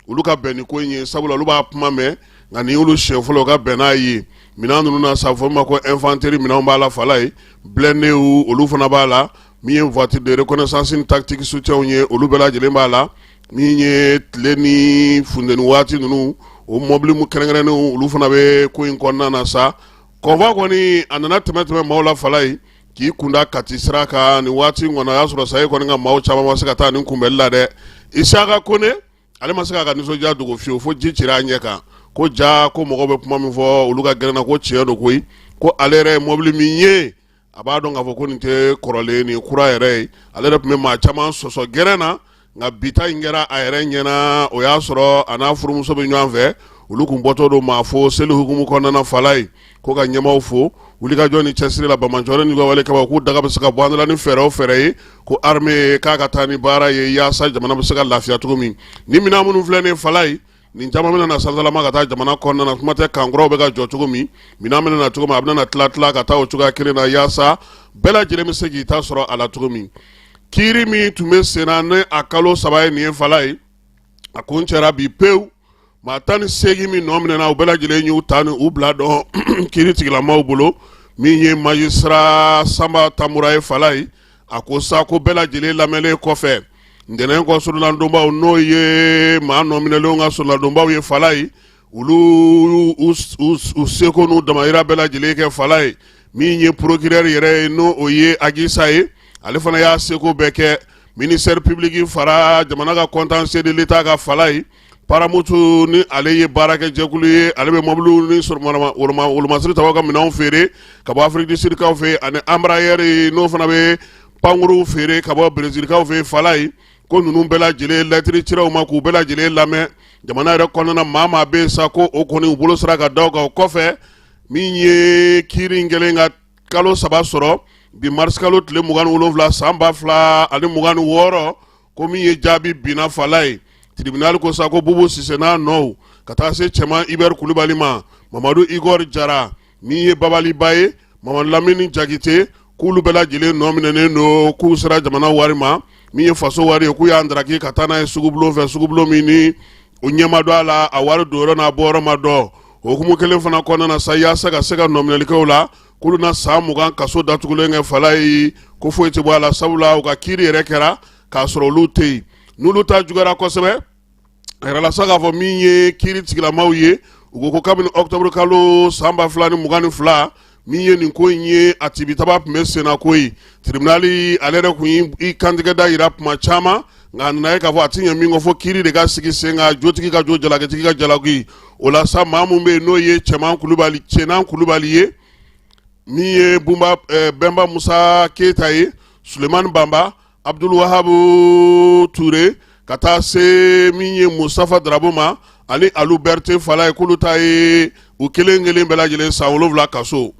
Olu ka bɛn ni ko in ye, sabula olu b'a kuma mɛn, nka nin y'olu siɲɛ fɔlɔ ka bɛn n'a ye. Minɛn ninnu na sa, fɔ ma ko infanterie minɛnw b'a la falaye, blindéw olu fana b'a la, min ye voiture de reconnaissance ni tactique soutien ye, olu bɛɛ lajɛlen b'a la, min ye tile ni funteni waati ninnu, o mɔbili kɛrɛnkɛrɛnnenw, olu fana bɛ ko in kɔnɔna na sa. Convoi kɔni a nana tɛmɛ tɛmɛ maaw la falaye, k'i kunda Kati sira kan. Nin waati in kɔnɔ, a y'a sɔrɔ sayi kɔni ka maaw caman ma se ka taa nin kunbɛli la dɛ. Isaka Kone, ale ma se k'a ka nisɔndiya dogo fiyewu, fo ji cira a ɲɛ kan, ko ja ko mɔgɔw bɛ kuma min fɔ olu ka gɛrɛn na, ko tiɲɛ don koyi, ko ale yɛrɛ ye mɔbili min ye, a b'a dɔn k'a fɔ ko nin tɛ kɔrɔlen, nin kura yɛrɛ ye. Ale yɛrɛ tun bɛ maa caman sɔsɔ gɛrɛn na, nka bi ta in kɛra a yɛrɛ ɲɛna. O y'a sɔrɔ a n'a furumuso bɛ ɲɔgɔn fɛ, olu kun bɔtɔ don maa fo seli hukumu kɔnɔna na falaye, ko ka ɲɛmaaw fo wulikajɔ ni cɛsiri la banbaanciwale ni wale kama, k'u daga bɛ se ka bɔ an la ni fɛɛrɛ o fɛɛrɛ ye, ko armée k'a ka taa ni baara ye yaasa jamana bɛ se ka lafiya cogo min. Ni minɛn minnu filɛ nin falaye, nin caman bɛna na sansalama ka taa jamana kɔnɔna na. Kuma tɛ camp kuraw bɛ ka jɔ cogo min, minɛn bɛna na cogo min, a bɛna na tila tila ka taa o cogoya kelen na yaasa bɛɛ lajɛlen bɛ se k'i ta sɔrɔ a la cogo min. Kiiri min tun bɛ senna ni a kalo 3 ye nin ye falaye, a kuncɛra bi pewu. Maa 18 min nɔ minɛna, u bɛɛ lajɛlen y'u ta ni u bila dɔn kiiri tigilamaw bolo. Min ye magistrat Sanba Tanbura ye falaye, a ko sa ko bɛɛ lajɛlen lamɛnlen kɔfɛ ntɛnɛn kɔ, soronadonbaw, n'o ye maa nɔminɛlenw ka soronadonbaw ye falaye, olu u seko n'u damayira bɛɛ lajɛlen kɛ falaye. Min ye procureur yɛrɛ ye, n'o o ye Agisa ye, ale fana y'a seko bɛɛ kɛ. Ministère public fara jamana ka contentieux de l'État ka falaye, Paramutu ni ale ye baarakɛjɛkulu ye, ale bɛ mɔbiliw ni wolomasiri tabaw ka minɛnw feere ka bɔ Afrique du Sud kaw fɛ, ani Embraer, n'o fana bɛ pankuruw feere ka bɔ Brésil kaw fɛ falaye, ko ninnu bɛɛ lajɛlen lɛtiri cira u ma k'u bɛɛ lajɛlen lamɛn. Jamana yɛrɛ kɔnɔna, maa maa bɛ yen sa ko o kɔni u bolo sera ka da o kan. O kɔfɛ, min ye kiiri in kɛlen ka kalo 3 sɔrɔ, bi marisikalo tile 27 san 2026, ko min ye jaabi binna falaye, tribunal ko sa ko Bubu Sise n'a nɔw ka taa se Cɛman Ibɛri Kulubali ma, Mamadu Igor Jara, min ye Babaliba ye, Mamadu Lamini Jakite, k'olu bɛɛ lajɛlen nɔ minɛnen don, k'u sera jamana wari ma, min ye faso wari ye, k'u y'a ndaraki ka taa n'a ye sugubulon fɛ, sugubulon min ni o ɲɛma dɔn a la, a wari don yɔrɔ n'a bɔyɔrɔ ma dɔn. O hukumu kelen fana kɔnɔna na sa, yaasa ka se ka nɔminɛli kɛ u la, k'olu na san 20 kaso datugulen kɛ falaye, ko foyi tɛ bɔ a la, sabula u ka kiiri yɛrɛ kɛra k'a sɔrɔ olu tɛ yen. N'olu ta juguyara kosɛbɛ, a yirala sa k'a fɔ min ye kiiri tigilamaw ye, u ko ko kabini octobre kalo san 2022, min ye nin ko in ye, a tibitaba tun bɛ senna ko ye. Tribunal ale yɛrɛ tun y'i kantigɛ da yira kuma caman, nka a nana ye k'a fɔ a ti ɲɛ min kɔ, fo kiiri de ka sigi sen kan, jotigi ka jo, jalakitigi ka jalaki. O la sa, maa min bɛ yen n'o ye Cɛman Kulubali, Cɛnan Kulubali ye, min ye Bunba Bɛnba Musa Keyita ye, Sulemani Banba, Abdul Wahabu Ture, ka taa se min ye Mustafa Darabo ma ani Alu Berete falaye, k'olu ta ye u kelen kelen bɛɛ lajɛlen san 7 kaso.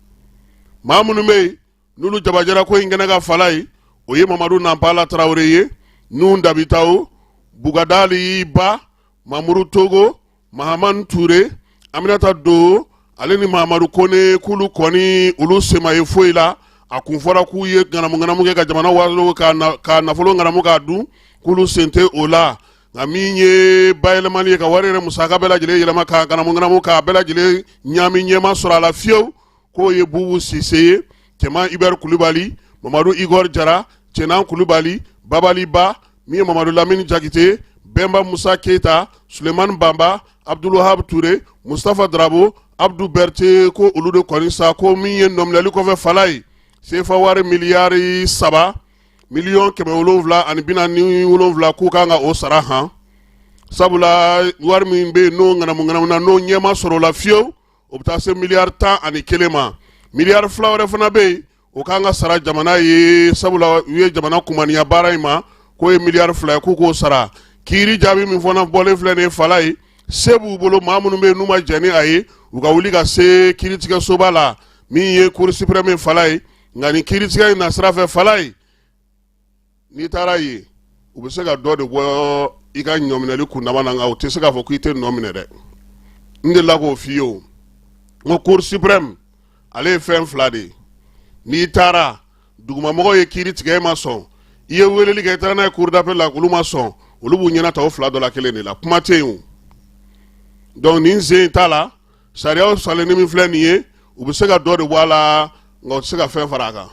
Maa minnu bɛ yen n'olu jabajɛra ko in kɛnɛ kan falaye, o ye Mamadu Nanpala Tarawele ye, Nuhu Dabitawo, Bugadali Ba, Mamuru Togo, Mahamani Ture, Aminata Do, ale ni Mahamadu Kone, k'olu kɔni olu sema ye foyi la. A kun fɔra k'u ye ŋanamu ŋanamu kɛ ka jamana wari ka nafolo ŋanamu k'a dun, k'olu sen tɛ o la. Nka min ye bayɛlɛmali ye, ka wari yɛrɛ musaka bɛɛ lajɛlen yɛlɛma k'a ŋanamu ŋanamu k'a bɛɛ lajɛlen ɲaami, ɲɛma sɔrɔ a la fiyewu, k'o ye Bubu Sise ye, Cɛman Ibɛri Kulubali, Mamadu Igor Jara, Cɛnan Kulubali, Babali Ba, min ye Mamadu Lamini Jakite, Bɛnba Musa Keyita, Sulemani Banba, Abdulwahab Ture, Mustafa Darabo, Abdu Berete, ko olu de kɔni sa ko min ye nɔminɛli kɔfɛ falaye, sefa wari miliyari 3 747 000, k'u kan ka o sara han, sabula wari min bɛ yen n'o ŋanamu ŋanamu na, n'o ɲɛma sɔrɔ o la fiyewu, o bɛ taa se miliyari 11 ma. Miliyari 2 wɛrɛ fana bɛ yen, o kan ka sara jamana ye, sabula u ye jamana kumaniya baara in ma, k'o ye miliyari 2 ye, k'u k'o sara. Kiiri jaabi min fana bɔlen filɛ nin ye falaye, se b'u bolo, maa minnu bɛ yen n'u ma jɛn ni a ye, u ka wuli ka se kiiritigɛsoba la, min ye cour suprême falaye. Nka nin kiiritigɛ in nasira fɛ falaye, n'i taara yen, u bɛ se ka dɔ de bɔ i ka ɲɔminɛli kundama na, nka u tɛ se k'a fɔ k'i tɛ nɔ minɛ dɛ. N delila k'o f'i ye o, n ko cour suprême ale ye fɛn fila de ye. N'i taara, dugumamɔgɔw ye kiiri tigɛ, e ma sɔn, i ye weleli kɛ, i taara n'a ye cour d'appel la, olu ma sɔn, olu b'u ɲɛna ta o fila dɔ la kelen de la, kuma tɛ yen o. Donc nin sen t'a la, sariyaw falenni min filɛ nin ye, u bɛ se ka dɔ de bɔ a la, nka u tɛ se ka fɛn fara a kan,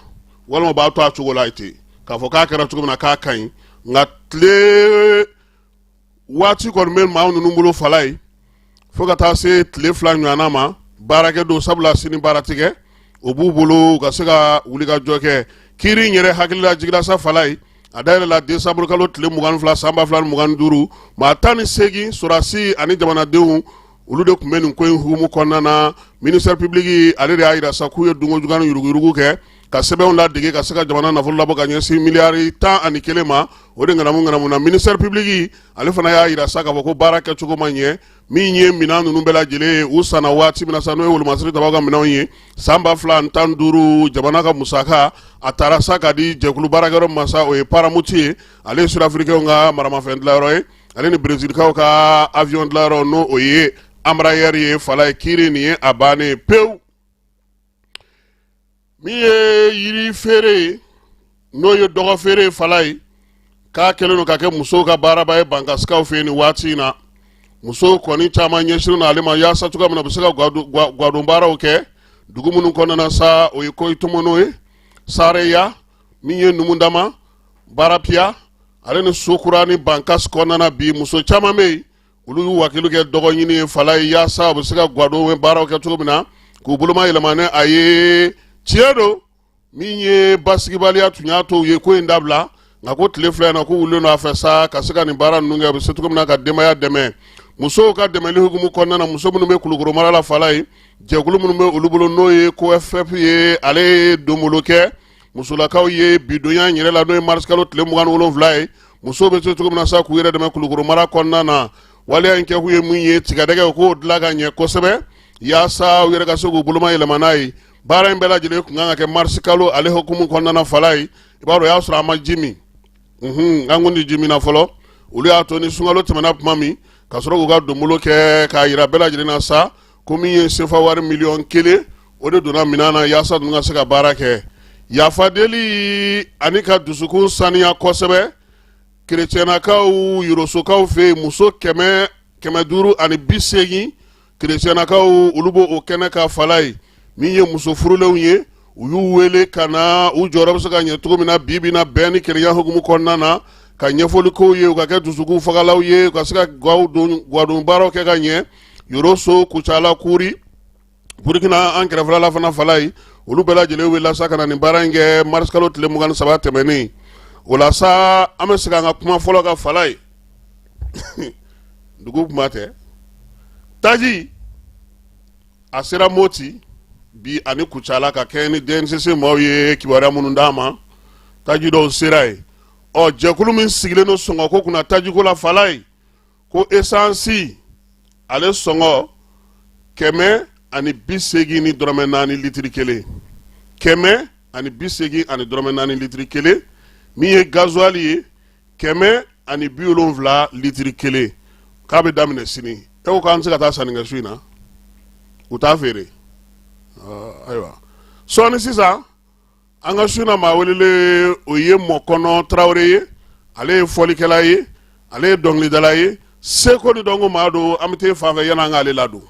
walima u b'a to a cogo la ten k'a fɔ k'a kɛra cogo min na k'a ka ɲi. Nka tile waati kɔni bɛ maa ninnu bolo fala ye fo ka taa se tile 2 ɲɔgɔnna ma baarakɛ don, sabula sini baara tɛ kɛ. O b'u bolo u ka se ka wulikajɔ kɛ. Kiiri in yɛrɛ hakilila jiginna sa fala ye, a dayɛlɛla desanburu kalo tile 22 san 2025. Maa 18, sɔrɔdasi ani jamanadenw, olu de tun bɛ nin ko in hukumu kɔnɔna na. Ministère public ale de y'a jira sa k'u ye dunkojugu ni yuruguyurugu kɛ, ka sɛbɛnw ladege ka se ka jamana nafolo labɔ ka ɲɛsin miliyari 11 ma. O de ŋanamu ŋanamu na, ministère public ale fana y'a jira sa k'a fɔ ko baara kɛcogo ma ɲɛ. Min ye minɛn ninnu bɛɛ lajɛlen ye, u sanna waati min na sa, n'o ye wolomasiri tabaw ka minɛnw ye san 2015, jamana ka musaka a taara sa ka di jɛkulu baarakɛyɔrɔ ma sa, o ye Paramount ye, ale ye sud-africainw ka maramafɛn dilanyɔrɔ ye, ale ni Brésilkaw ka avion dilanyɔrɔ, n'o o ye Embraer ye. Fala ye, kiiri nin ye a bannen pewu. Min ye yiri feere ye, n'o ye dɔgɔ feere ye, fala ye, k'a kɛlen don ka kɛ musow ka baaraba ye Bankasikaw fɛ yen nin waati in na. Musow kɔni caman ɲɛsinnen don ale ma yaasa cogoya min na u bɛ se ka gwadon baaraw kɛ dugu minnu kɔnɔna na sa, o ye Koyi Tɔmɔnɔ ye, Sareya, min ye Numudama, Barapiya, ale ni Sokura ni Bankas kɔnɔna na. Bi muso caman bɛ yen, olu y'u wakilu kɛ dɔgɔ ɲini ye fala ye, yaasa u bɛ se ka gwadon baaraw kɛ cogo min na k'u boloma yɛlɛma ni a ye. Tiɲɛ don, min ye basigibaliya tun y'a to u ye ko in dabila, nka ko tile 2 in na, k'u wulilen don a fɛ sa ka se ka nin baara ninnu kɛ, u bɛ se cogo min na ka denbaya dɛmɛ. Musow ka dɛmɛli hukumu kɔnɔna na, muso minnu bɛ Kulukoro mara la fala ye, jɛkulu minnu bɛ olu bolo, n'o ye COFF ye, ale ye donbolo kɛ musolakaw ye bidonya in yɛrɛ la, n'o ye marisikalo tile 27 ye, musow bɛ se cogo min na sa k'u yɛrɛ dɛmɛ Kulukoro mara kɔnɔna na. Waleya in kɛkun ye mun ye? Tigadɛgɛ, k'o dilan ka ɲɛ kosɛbɛ yaasa u yɛrɛ ka se k'u boloma yɛlɛma n'a ye. Baara in bɛɛ lajɛlen tun kan ka kɛ marisikalo ale hukumu kɔnɔna na fala ye. I b'a dɔn, o y'a sɔrɔ an ma ji min, an kun tɛ ji min na fɔlɔ. Olu y'a to ni sunkalo tɛmɛna tuma min, ka sɔrɔ k'u ka donbolo kɛ k'a yira bɛɛ lajɛlen na sa ko min ye sefa wari miliyɔn 1, o de donna minɛn na yaasa ninnu ka se ka baara kɛ. Yafa deli ani ka dusukun saniya kosɛbɛ, kerecɛnnakaw Yorosokaw fɛ yen, muso 580 kerecɛnnakaw, olu b'o o kɛnɛ kan fala ye. Min ye muso furulenw ye, u y'u wele ka na u jɔyɔrɔ bɛ se ka ɲɛ cogo min na bi bi na, bɛn ni kelenya hukumu kɔnɔna na, ka ɲɛfɔli k'u ye, u ka kɛ dusukun fagalaw ye, u ka se ka gwadon baaraw kɛ ka ɲɛ. Yoroso, Kucala, Kuri, Burukina an kɛrɛfɛla la fana fala ye, olu bɛɛ lajɛlen wele sa ka na nin baara in kɛ marisikalo tile 23 tɛmɛnen. O la sa, an bɛ segin an ka kuma fɔlɔ kan fala ye. Dugu kuma tɛ, taji a sera Moti bi ani Kucala ka kɛ ni DNCC maaw ye kibaruya minnu d'an ma, taji dɔw sera yen. Ɔ, jɛkulu min sigilen don sɔngɔko kunna tajiko la fala ye, ko esansi ale sɔngɔ 180 dɔrɔmɛ 4 litiri kelen, 180 dɔrɔmɛ 4 litiri kelen. Min ye gazuwali ye, 170 litiri kelen, k'a bɛ daminɛ sini. E ko k'an tɛ se ka taa sanni kɛ su in na, u t'a feere. Ayiwa, sɔɔni sisan, an ka su na maa welelen, o ye Mɔkɔnɔ Tarawele ye. Ale ye fɔlikɛla ye, ale ye dɔnkilidala ye, seko ni dɔnko maa don. An bɛ taa fan fɛ yanni an k'ale ladon.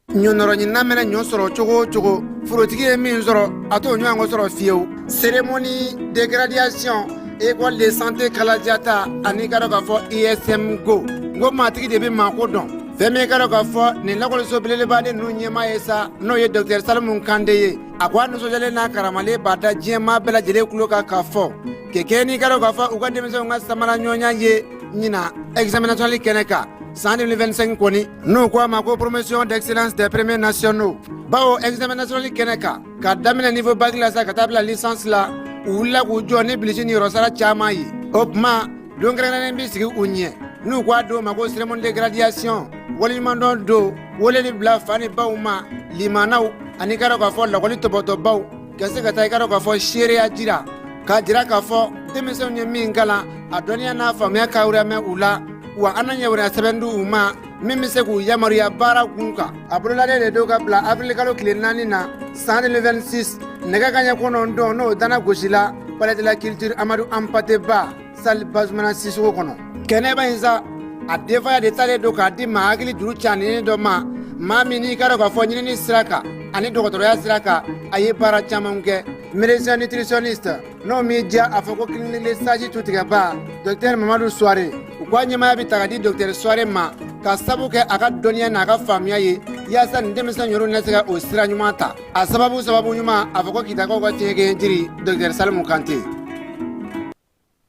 Ɲɔnɔrɔɲinina mɛnɛ ɲɔ sɔrɔ cogo o cogo, forotigi ye min sɔrɔ, a t'o ɲɔgɔn sɔrɔ fiyewu. Cérémonie de graduation école de santé Kalajata ani ka dɔn k'a fɔ ISM go n ko maatigi de bɛ maako dɔn. Fɛn min ka dɔn k'a fɔ nin lakɔliso belebeleba ninnu ɲɛmaa ye sa, n'o ye docteur Salimu Kante ye, a ko a nisɔndiyalen n'a karamalen b'a da diɲɛmaa bɛɛ lajɛlen tulo kan k'a fɔ kɛkɛ n'i ka dɔn k'a fɔ u ka denmisɛnw ka samara ɲɔgɔnya ye ɲina examen national kɛnɛ kan san 2025 kɔni, n'u ko a ma ko promotion d'excellence des premiers nationaux, bawo examen national kɛnɛ kan, ka daminɛ niveau bac la sa ka taa bila licence la, u wulila k'u jɔ ni bilisi ni yɔrɔsara caman ye. O tuma, don kɛrɛnkɛrɛnnen bɛ sigi u ɲɛ, n'u ko a don ma ko cérémonie de graduation, waleɲumandɔn don, weleli bila fa ni baw ma, limanaw ani ka dɔn k'a fɔ lakɔli tɔbɔtɔbaw, ka se ka taa i ka dɔn k'a fɔ seereya jira, k'a jira k'a fɔ denmisɛnw ye min kalan, a dɔnniya n'a faamuya ka mɛn u la. Wa an na ɲɛwɛrɛ sɛbɛn di u ma min bɛ se k'u yamaruya baara kun kan. A bololalen de don ka bila avril kalo tile 4 na san 2026, nɛgɛ kanɲɛ 9, n'o dana gosi la palais de la culture Amadou Hampâté Bâ, salle Bazoumana Sissoko kɔnɔ. Kɛnɛba in sa, A denfaya de talen don k'a di maa hakili juru caninen dɔ ma, maa min n'i k'a dɔn k'a fɔ ɲinini sira kan ani dɔgɔtɔrɔya sira kan, a ye baara caman kɛ. Médecin nutritionniste n'o m'i diya, a fɔ ko clinique Le Sage tutigɛba, docteur Mamadu Suware. U ka ɲɛmaaya bɛ ta ka di docteur Suware ma ka sabu kɛ a ka dɔnniya n'a ka faamuya ye, yaasa nin denmisɛn yɛrɛ na se ka o sira ɲuman ta. A sababu sababu ɲuman, a fɔ ko Kitakaw ka tiɲɛkɛ jiri, docteur Salimu Kante.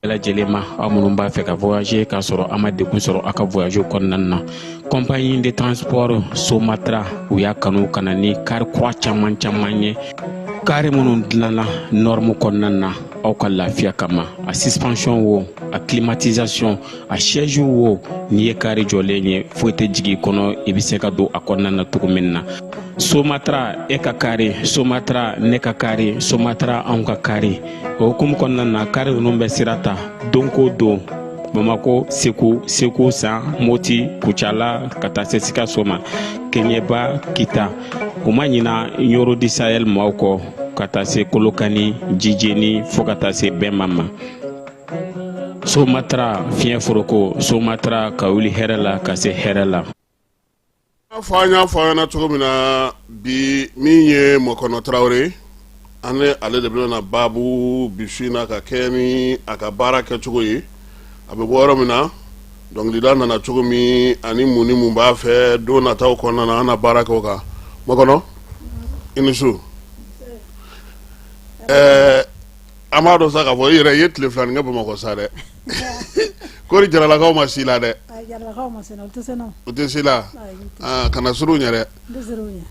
Bɛɛ lajɛlen ma, aw minnu b'a fɛ ka voyager k'a sɔrɔ a ma degun sɔrɔ a ka voyage kɔnɔna na, compagnie de transport Somatra, u y'a kanu ka na ni kari kura caman caman ye, kari minnu dilanna norme kɔnɔna na aw ka lafiya kama. A suspension wo, a climatisation, a siège wo, n'i ye kari jɔlen ye, foyi tɛ jigin i kɔnɔ, i bɛ se ka don a kɔnɔna na cogo min na. Somatra, e ka kari, Somatra, ne ka kari, Somatra, anw ka kari. O hukumu kɔnɔna na, kari ninnu bɛ sira ta don ko don Bamako, Segu, Segu San, Moti, Kucala, ka taa se Sikaso ma, Keɲeba, Kita. U ma ɲina Ɲoro du Sahel maaw kɔ, ka taa se Kolokani, Jijeni, fo ka taa se Bɛnma ma. Somatra, fiɲɛ foroko, Somatra, ka wuli hɛrɛ la ka se hɛrɛ la. Fɔ an y'a fɔ aw ɲɛna cogo min na bi, min ye Mɔkɔnɔ Tarawele, an ni ale de bɛna baabu bi su in na ka kɛ ni a ka baara kɛcogo ye, a bɛ bɔ yɔrɔ min na, dɔnkilida nana cogo min, ani mun ni mun b'a fɛ don nataw kɔnɔna na. An na baara kɛ o kan. Mɔkɔnɔ, i ni su. Ɛɛ, an b'a dɔn sa k'a fɔ i yɛrɛ i ye tile filanin kɛ Bamakɔ sa dɛ. Kori Jaralakaw ma s'i la dɛ? U tɛ s'i la. Kana siran u ɲɛ dɛ,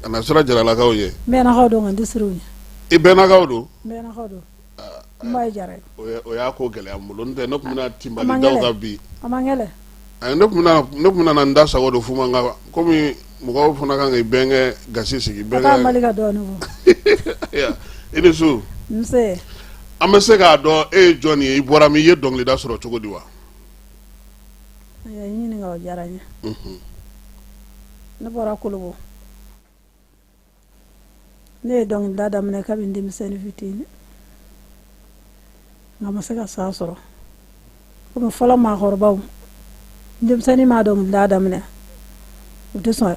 kana siran Jaralakaw ɲɛ. I bɛnnakaw don, o y'a ko gɛlɛya n bolo. N'o tɛ ne tun bɛna tinbali da o kan bi. Ne tun bɛna n da sago de f'u ma, nka komi mɔgɔw fana kan k'i bɛnkɛ gasi sigi. I ni su. An bɛ se k'a dɔn e ye jɔn ye, i bɔra min, i ye dɔnkilida sɔrɔ cogo di wa? Ɲininka o diyara n ye. Ne bɔra Kolobo. Ne ye dɔnkilida daminɛ kabini denmisɛnnin fitinin, nka ma se ka san sɔrɔ komi fɔlɔ maakɔrɔbaw, denmisɛnnin ma dɔnkilida daminɛ, u tɛ sɔn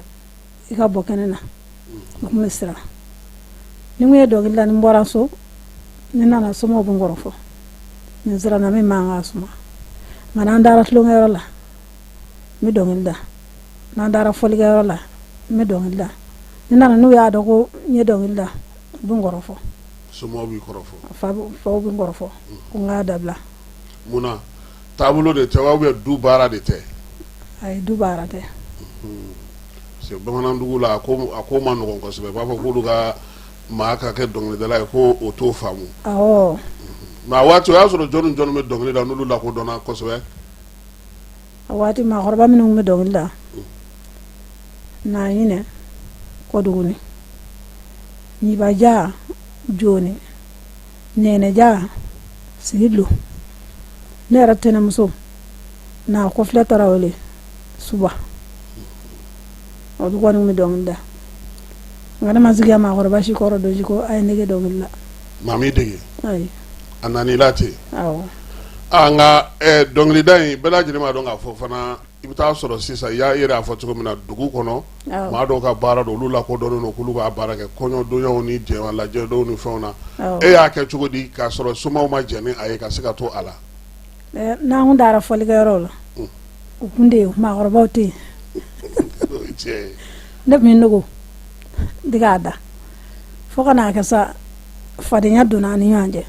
i ka bɔ kɛnɛ na, u tun bɛ siran. Ni n ye dɔnkili da, ni n bɔra so, ni n nana, somɔgɔw bɛ n kɔrɔfɔ ni n siranna min man ka suma. Nka n'an taara tulonkɛyɔrɔ la, n bɛ dɔnkili da. N'an taara fɔlikɛyɔrɔ la, n bɛ dɔnkili da. Ni n nana, n'u y'a dɔn ko n ye dɔnkili da, u bɛ n kɔrɔfɔ. Somɔgɔw b'i kɔrɔfɔ? Faw bɛ n kɔrɔfɔ ko n k'a dabila. Munna? Taabolo de tɛ wa, ou bien du baara de tɛ? Ayi, du baara tɛ. Parce que bamanan dugu la, a ko man nɔgɔn kosɛbɛ. U b'a fɔ k'olu ka maa ka kɛ dɔnkilidala ye, ko o t'o faamu. Awɔ. Mais a waati, o y'a sɔrɔ jɔn ni jɔn bɛ dɔnkili da n'olu lakodɔnna kosɛbɛ? A waati, maakɔrɔba minnu tun bɛ dɔnkili da, Naɲinɛ, Kɔduguni, Ɲibaja, Joni, Nɛnɛja, Sigilu, ne yɛrɛ tɛnɛmuso n'a kɔfilɛ Tarawele, Suba, olu kɔni tun bɛ dɔnkili da. Nka ne ma sigi maakɔrɔba si kɔrɔ don si ko a ye n dege dɔnkili la. Maa m'i dege? Ayi. A nan'i la ten? Awɔ. Nka dɔnkilida in, bɛɛ lajɛlen b'a dɔn k'a fɔ fana, i bɛ taa sɔrɔ sisan, i y'a yɛrɛ y'a fɔ cogo min na, dugu kɔnɔ, maa dɔw ka baara don, olu lakodɔnnen don k'olu b'a baara kɛ kɔɲɔdonyaw ni jɛmalajɛdonw ni fɛnw na. E y'a kɛ cogo di k'a sɔrɔ somaw ma jɛn ni a ye ka se ka to a la? N'an kun taara fɔlikɛyɔrɔw la, u kun tɛ yen, maakɔrɔbaw tɛ yen. Ne tun bɛ n dogo de k'a da, fo ka n'a kɛ sa, fadenya donna an ni ɲɔgɔn cɛ.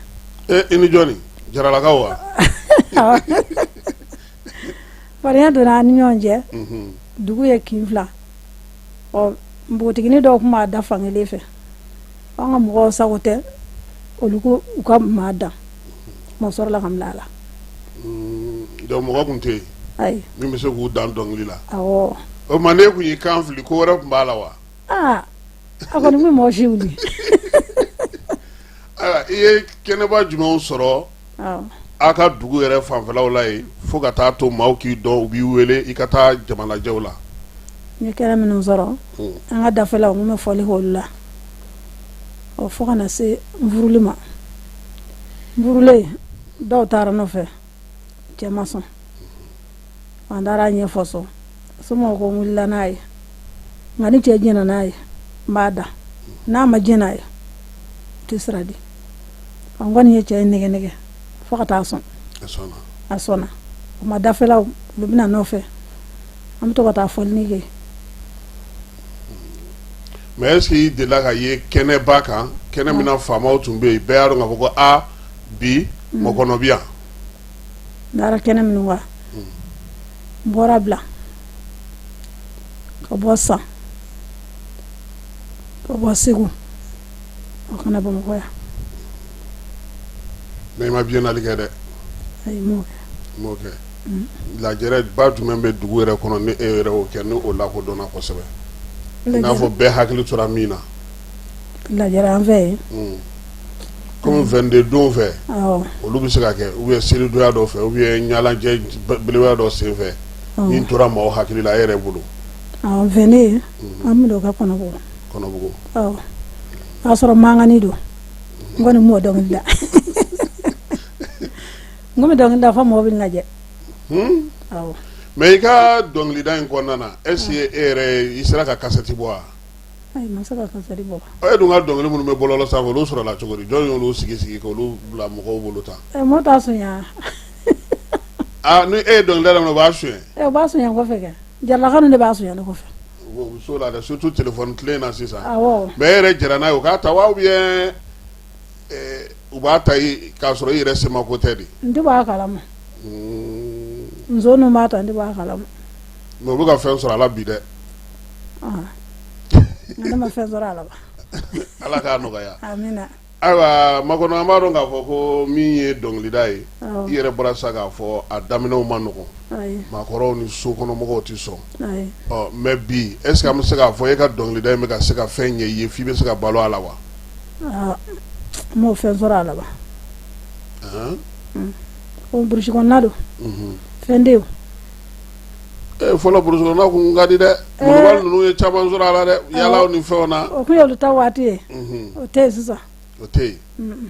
I ni jɔni? Jaralakaw wa? Fadenya donna an ni ɲɔgɔn cɛ. Dugu ye kin fila. Ɔ, npogotiginin dɔw tun b'a da fankelen fɛ, an ka mɔgɔw sago tɛ olu ko u ka maa dan, mɔgɔ sɔrɔla ka n bila a la. Donc mɔgɔ tun tɛ yen? Ayi. Min bɛ se k'u dan dɔnkili la? Awɔ. O tuma n'e tun y'i kan fili, ko wɛrɛ tun b'a la wa? Aa, a kɔni bɛ mɔgɔ si wuli. Ayiwa, i ye kɛnɛba jumɛnw sɔrɔ aw ka dugu yɛrɛ fanfɛlaw la yen, fo ka taa to maaw k'i dɔn, u b'i wele i ka taa jamalajɛw la? N ye kɛnɛ minnu sɔrɔ, an ka dafɛlaw, n tun bɛ fɔli k'olu la, ɔ, fo ka na se n furuli ma. N furulen, dɔw taara nɔfɛ, cɛ ma sɔn. An taara a ɲɛfɔ so, somɔgɔw ko n wulila n'a ye, nka ni cɛ jɛnna n'a ye, n b'a da, n'a ma jɛn n'a ye, n tɛ sira di. N kɔni ye cɛ in nɛgɛ nɛgɛ fo ka taa sɔn. A sɔnna. O ma dafɛlaw olu bɛ na nɔfɛ, an bɛ to ka taa fɔlini kɛ. Mais est-ce que i delila ka ye kɛnɛba kan, kɛnɛ min na faamaw tun bɛ yen, bɛɛ y'a dɔn k'a fɔ ko aa bi Makɔnɔ bɛ yan? N taara kɛnɛ minnu kan, n bɔra bila ka bɔ San, ka bɔ Segu, o ka na Bamakɔ yan. Mais i ma biennale kɛ dɛ? Ayi, n m'o kɛ. I m'o kɛ. Lajɛrɛ ba jumɛn bɛ dugu yɛrɛ kɔnɔ ni e yɛrɛ y'o kɛ, ni o lakodɔnna kosɛbɛ, i n'a fɔ bɛɛ hakili tora min na? Lajɛrɛ an fɛ yen. Comme 22 don fɛ, olu bɛ se ka kɛ, ou bien selidonya dɔ fɛ, ou bien ɲɛnajɛ belebeleba dɔ sen fɛ, min tora maaw hakili la e yɛrɛ bolo? 22, an bɛ kɛ Kɔnɔbugu. Kɔnɔbugu. O y'a sɔrɔ mankanni don, n kɔni m'o dɔnkili da. N bɛ dɔnkili da fo mɔgɔw bɛ n lajɛ. Mais i ka dɔnkilida in kɔnɔna na, est-ce que e yɛrɛ i sera ka kasɛti bɔ wa? Ayi, n ma se ka kasɛti bɔ. E dun ka dɔnkili minnu bɛ bɔlɔlɔ sanfɛ, olu sɔrɔla cogo di? Jɔn y'olu sigi sigi k'olu bila mɔgɔw bolo tan? Mɔgɔw t'a sonya. Aa, ni e ye dɔnkilida daminɛ, u b'a sonya? U b'a sonya kɔfɛ kɛ, jaralaka ninnu de b'a sonya ne kɔfɛ. U so la dɛ, surtout téléphone tile in na sisan. Awɔ. Mais e yɛrɛ jɛra n'a ye u k'a ta wa, ou bien u b'a ta k'a sɔrɔ i yɛrɛ semako tɛ de? N tɛ bɔ a kalama. Muso ninnu b'a ta, n tɛ bɔ a kalama. Mais u bɛ ka fɛn sɔrɔ a la bi dɛ. Ne ma fɛn sɔrɔ a la. Ala k'a nɔgɔya. Amina. Ayiwa Makɔnɔ, an b'a dɔn k'a fɔ ko min ye dɔnkilida ye, i yɛrɛ bɔra sisan k'a fɔ a daminɛw ma nɔgɔn, maakɔrɔw ni sokɔnɔmɔgɔw tɛ sɔn. Ɔ mais bi, est ce que an bɛ se k'a fɔ e ka dɔnkilida in bɛ ka se ka fɛn ɲɛ i ye f'i bɛ se ka balo a la wa? N m'o fɛn sɔrɔ a la wa. Ko burusi kɔnɔna don, fɛn tɛ yen. Fɔlɔ burusi kɔnɔna kun ka di dɛ, Molobali ninnu ye caman sɔrɔ a la dɛ, yalaw ni fɛnw na. O kun y'olu ta waati ye, o tɛ yen sisan. O tɛ yen.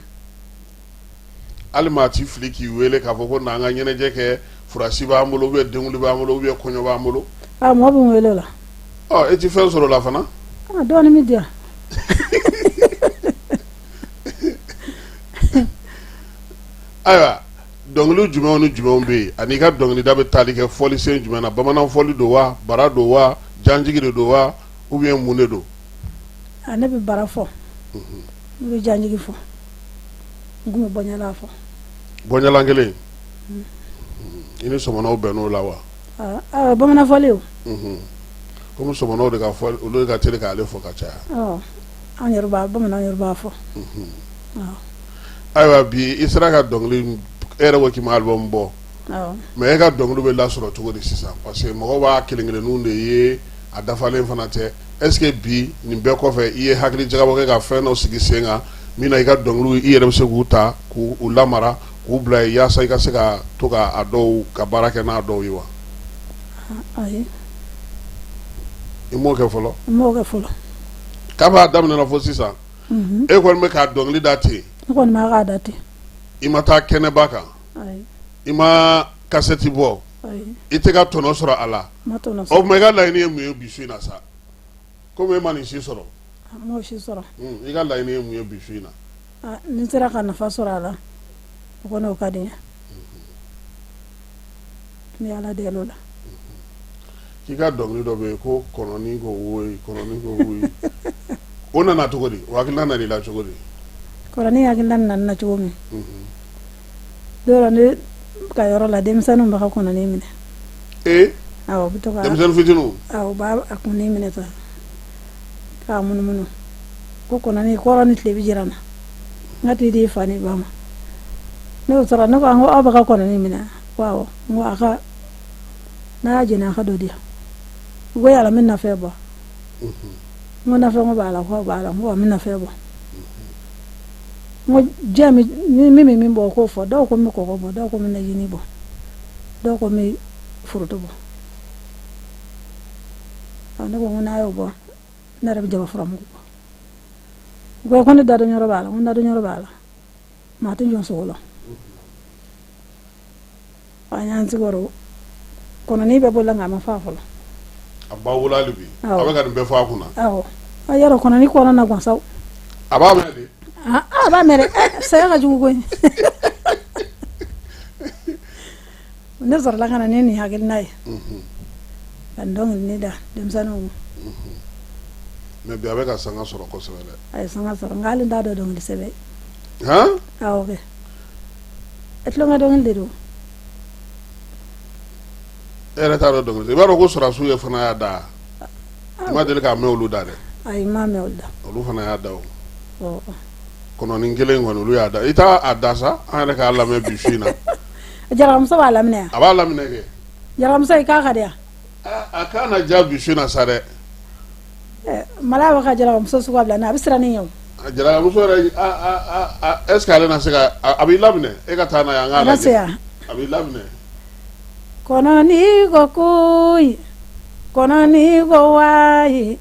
Hali maa t'i fili k'i weele k'a fɔ ko na an ka ɲɛnajɛ kɛ, furasi b'an bolo, ou bien denkundi b'an bolo, ou bien kɔɲɔ b'an bolo. A mɔgɔ bɛ n weele o la. Ɔ, e ti fɛn sɔrɔ o la fana? Dɔɔnin bɛ di yan. Ayiwa, dɔnkili jumɛnw ni jumɛnw bɛ yen, ani i ka dɔnkilida bɛ taali kɛ fɔlisen jumɛn na? Bamanan fɔli don wa, bara don wa, janjigi de don wa, ou bien mun de don? A, ne bɛ bara fɔ, ne bɛ janjigi fɔ, n tun bɛ bɔɲala fɔ. Bɔɲala kelen, i ni sɔmɔnɔw bɛnn'o la wa? Bamanan fɔli o. Komi sɔmɔnɔw de ka fɔ, olu de ka teli k'ale fɔ ka caya. An yɛrɛ b'a, bamanan yɛrɛ b'a fɔ. Ayiwa bi i sera ka dɔnkili, e yɛrɛ ko k'i ma album bɔ, mais e ka dɔnkili bɛ lasɔrɔ cogo di sisan? Parce que mɔgɔw b'a kelen kelenninw de ye, a dafalen fana tɛ. Est ce que bi nin bɛɛ kɔfɛ, i ye hakili jagabɔ kɛ ka fɛn dɔ sigi sen kan min na i ka dɔnkiliw i yɛrɛ bɛ se k'u ta k'u lamara k'u bila yen, yaasa i ka se ka to ka a dɔw ka baara kɛ n'a dɔw ye wa? Ayi. I m'o kɛ fɔlɔ? N m'o kɛ fɔlɔ. Kab'a daminɛna fo sisan, e kɔni bɛ k'a dɔnkili da ten? Ne kɔni b'a k'a da ten. I ma taa kɛnɛba kan, i ma kasɛti bɔ, i tɛ ka tɔnɔ sɔrɔ a la. O tuma i ka laɲini ye mun ye bi su in na sa? Komi e ma nin si sɔrɔ. N m'o si sɔrɔ. I ka laɲini ye mun ye bi su in na? Ni n sera ka nafa sɔrɔ a la, o kɔni o ka di n ye. N bɛ Ala deli o la. K'i ka dɔnkili dɔ bɛ yen ko kɔnɔnin ko woyi, kɔnɔnin ko woyi, o nana cogo di? O hakilina nana i la cogo di? Kɔnɔnin hakilina nana n na cogo min, don dɔ ne ka yɔrɔ la, denmisɛnninw bɛ ka kɔnɔnin minɛ. Ee! Awɔ, u bɛ to ka denmisɛnnin fitininw? Awɔ, u b'a a kunnin minɛ tan k'a munumunu ko kɔnɔnin kɔrɔn ni tilebin jira n na, n ka t'i di i fa ni ba ma. Ne y'o sɔrɔ, ne ko aw bɛ ka kɔnɔnin minɛ? Ko awɔ. N ko a ka n'a y'a jeni a ka dɔ di yan. U ko yala n bɛ nafɛn bɔ? N ko nafɛn b'a la? Ko b'a la. N ko n bɛ nafɛn bɔ. N ko jɛ min bɛ min bɔ, o k'o fɔ. Dɔw ko n bɛ kɔgɔ bɔ, dɔw ko n bɛ najini bɔ, dɔw ko n bɛ foronto bɔ. Ne ko n'a y'o bɔ, ne yɛrɛ bɛ jaba furamugu bɔ. U ko ko ne dadon yɔrɔ b'a la. N ko dadon yɔrɔ b'a la, maa tɛ jɔn sogo la. An y'an sigi o rɔ. Kɔnɔnin bɛ bolo la nka a ma fa fɔlɔ. A b'a bolo hali bi. A bɛ ka nin bɛɛ fɔ a kunna. Awɔ. A yɔrɔ kɔnɔnin kɔnɔ na gan sa. A b'a mɛn de. A b'a mɛn dɛ. Saya ka jugu koyi. Ne sɔrɔla ka na ni nin hakilina ye. Ka nin dɔnkilinin da denmisɛnninw kun. Mais bi a bɛ ka sanga sɔrɔ kosɛbɛ dɛ. A ye sanga sɔrɔ nka hali n t'a dɔn dɔnkili sɛbɛn. Han? Awɔ kɛ. Tulonkɛ dɔnkili de don. E yɛrɛ t'a dɔn dɔnkili i b'a dɔn ko sɔrɔdasiw ye fana y'a da i ma deli k'a mɛn olu da dɛ. Ayi n m'a mɛn olu da. Olu fana y'a da o. Kɔnɔnin kelen kɔni olu y'a da i t'a da sa an yɛrɛ k'a lamɛn bi su in na. Jarakamuso b'a laminɛ yan. A b'a laminɛ kɛ. Jarakamuso i k'a ka di yan. A kan na ja bi su in na sa dɛ. Mala bɛ ka jarakamuso sugu bila a bɛ siran ne ɲɛ o. Jarakamuso yɛrɛ est ce que ale na se ka a b'i laminɛ e ka taa n'a ye an k'a lajɛ. A b'i laminɛ. Kɔnɔnin ko koyi kɔnɔnin ko wayi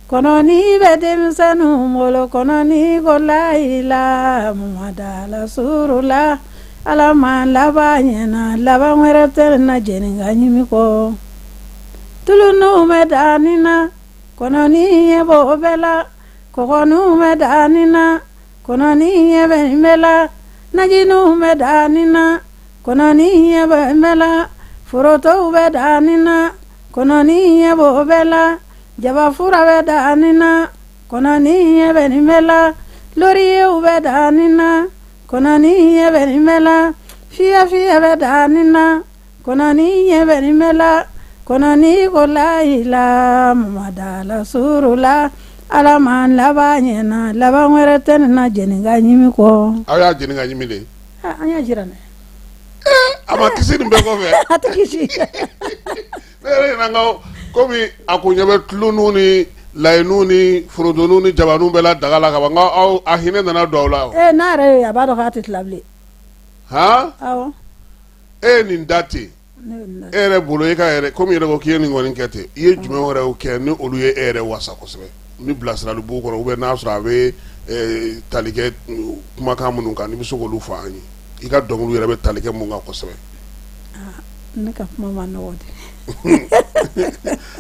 kɔnɔnin bɛ denmisɛnninw bolo kɔnɔnin ko layila mada surula ala ma laban ɲɛna laban wɛrɛ tɛ na jeni ka ɲimi kɔ tuluninw bɛ danni na kɔnɔnin ɲɛ b'o bɛɛ la kɔgɔninw bɛ danni na kɔnɔnin ɲɛ bɛ nin bɛɛ la najiniw bɛ danni na kɔnɔnin ɲɛ bɛ nin bɛɛ la forotow bɛ danni na kɔnɔnin ɲɛ b'o bɛɛ la jabafura bɛ danni na kɔnɔnin ɲɛ bɛ nin bɛɛ la loriyew bɛ danni na kɔnɔnin ɲɛ bɛ nin bɛɛ la fiyɛ fiyɛ bɛ danni na kɔnɔnin ɲɛ bɛ nin bɛɛ la kɔnɔnin ko layila madala surula ala ma laban ɲɛna laban wɛrɛ tɛ ne na jeni ka ɲimi kɔ. Aw y'a jeni ka ɲimi de. An y'a jira ne. A ma kisi nin bɛɛ kɔfɛ. A tɛ kisi. Ne yɛrɛ ɲinɛ ko komi a kun ɲɛ bɛ tuluniw ni layininw ni forontoninw ni jabaninw bɛɛ la daga la ka ban, n ko aw a hinɛ nana don aw la. Ee n'a yɛrɛ ye a b'a dɔn k'a tɛ tila bilen. Han? Awɔ. E ye nin da ten e yɛrɛ bolo e ka yɛrɛ komi i yɛrɛ ko k'i ye nin kɔni kɛ ten i ye jumɛn wɛrɛw kɛ ni olu ye e yɛrɛ wasa kosɛbɛ ni bilasirali b'u kɔnɔ ou bien n'a sɔrɔ a bɛ tali kɛ kumakan minnu kan n'i bɛ se k'olu fɔ an ye i ka dɔnkiliw yɛrɛ bɛ tali kɛ mun kan kosɛbɛ. Ne ka kuma man nɔgɔ de.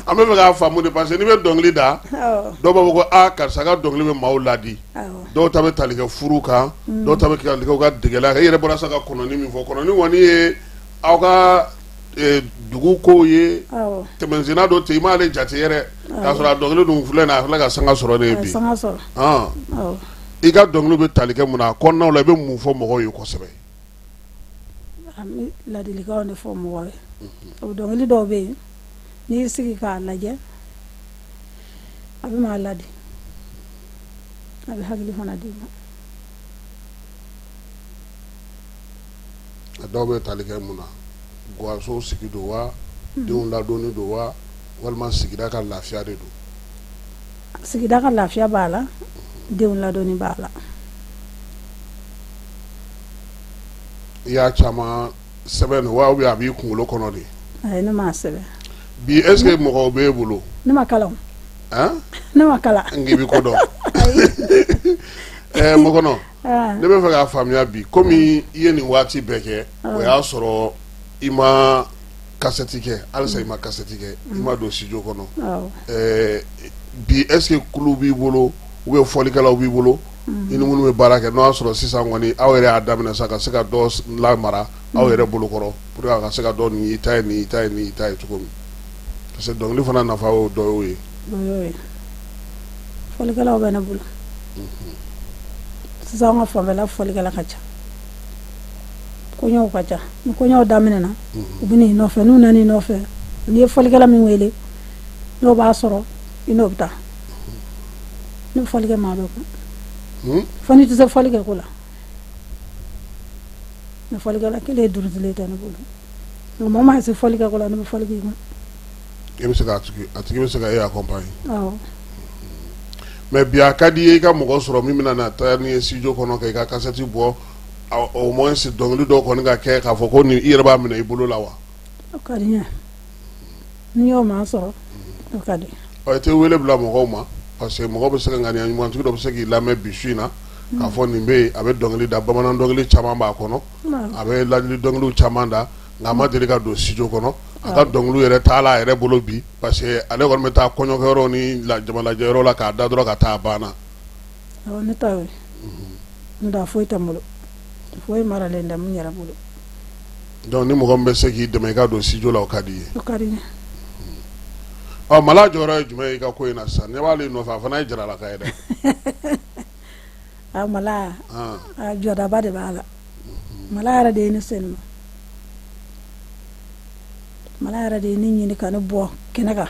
An bɛ fɛ k'a faamu de parce que n'i bɛ dɔnkili da dɔw b'a fɔ ko aa karisa ka dɔnkili bɛ maaw ladi dɔw ta bɛ tali kɛ furu kan dɔw ta bɛ tali kɛ u ka degela kan i yɛrɛ bɔra sa ka kɔnɔni min fɔ kɔnɔni kɔni ye aw ka dugu kow ye tɛmɛsenna dɔ ten i m'ale jate yɛrɛ k'a sɔrɔ a dɔnkili dun filɛ nin ye a filɛ ka sanga sɔrɔ de ye bi i ka dɔnkili bɛ tali kɛ mun na a kɔnɔnaw la i bɛ mun fɔ mɔgɔw ye kosɛbɛ. An bɛ ladilikanw de fɔ mɔgɔw ye o dɔnkili dɔw bɛ yen n'i y'i sigi k'a lajɛ a bɛ maa ladi a bɛ hakili fana d'i ma. A dɔw bɛ tali kɛ mun na gaso sigi don wa denw ladonni don wa walima sigida ka lafiya de don. Sigida ka lafiya b'a la denw ladonni b'a la. I y'a caman sɛbɛn wa ou bien a b'i kunkolo kɔnɔ de? Ayi ne m'a sɛbɛn. Bi est ce que mɔgɔw b'e bolo? Ne ma kalan. Ne ma kalan. N k'i bɛ ko dɔn. Ɛɛ Mɔkɔnɔ ne bɛ fɛ k'a faamuya bi komi i ye nin waati bɛɛ kɛ o y'a sɔrɔ i ma kasɛti kɛ halisa i ma kasɛti kɛ i ma don studio kɔnɔ bi est ce que kulu b'i bolo ou bien fɔlikɛlaw b'i bolo i ni minnu bɛ baara kɛ n'o y'a sɔrɔ sisan kɔni aw yɛrɛ y'a daminɛ sa ka se ka dɔ lamara aw yɛrɛ bolo kɔrɔ pour que a ka se ka dɔn nin y'i ta ye nin y'i ta ye nin y'i ta ye cogo min parce que dɔnkili fana nafa y'o dɔ y'o ye. O y'o ye fɔlikɛlaw bɛ ne bolo sisan an ka fanfɛla fɔlikɛla ka ca kɔɲɔw ka ca ni kɔɲɔw daminɛna u bɛ n'i nɔfɛ n'u nana i nɔfɛ n'i ye fɔlikɛla min wele n'o b'a sɔrɔ i n'o bɛ taa ne bɛ fɔli kɛ maa bɛɛ kun fo n'i tɛ se fɔli kɛ ko la ne fɔlikɛla kelen durutilen tɛ ne bolo nka mɔgɔ ma se fɔli kɛ ko la ne bɛ fɔli k'i kun. E bɛ se k'a tigi a tigi bɛ se ka e accompagner. Awɔ. Mais bi a ka di i ye i ka mɔgɔ sɔrɔ min bɛna na taa n'i ye studio kɔnɔ ka i ka kasɛti bɔ au moins dɔnkili dɔw kɔni ka kɛ k'a fɔ ko nin i yɛrɛ b'a minɛ i bolo la wa? O ka di n ye ni n y'o maa sɔrɔ o ka di. Ɔ i tɛ wele bila mɔgɔw ma parce que mɔgɔ bɛ se ka ŋaniya ɲumantigi dɔ bɛ se k'i lamɛn bi su in na k'a fɔ nin bɛ yen a bɛ dɔnkili da bamanan dɔnkili caman b'a kɔnɔ a bɛ ladili dɔnkiliw caman da nka a ma deli ka don studio kɔnɔ. A ka dɔnkili yɛrɛ t'a la a yɛrɛ bolo bi parce que ale kɔni bɛ taa kɔɲɔkɛyɔrɔ ni jamalajɛyɔrɔ la k'a da dɔrɔn ka taa a banna. Awɔ, ne ta y'o ye. N'o tɛ a foyi tɛ n bolo, foyi maralen tɛ n yɛrɛ bolo. Donc ni mɔgɔ min bɛ se k'i dɛmɛ i ka don studio la, o ka di i ye? O ka di n ye. Ɔ, Mala jɔyɔrɔ ye jumɛn ye i ka ko in na sisan? Ne b'ale nɔfɛ, a fana ye jaralaka ye dɛ. A Mala, a jɔdaba de b'a la. Mala yɛrɛ de ye ne se nin ma. Mala yɛrɛ de ye ne ɲini ka ne bɔ kɛnɛ kan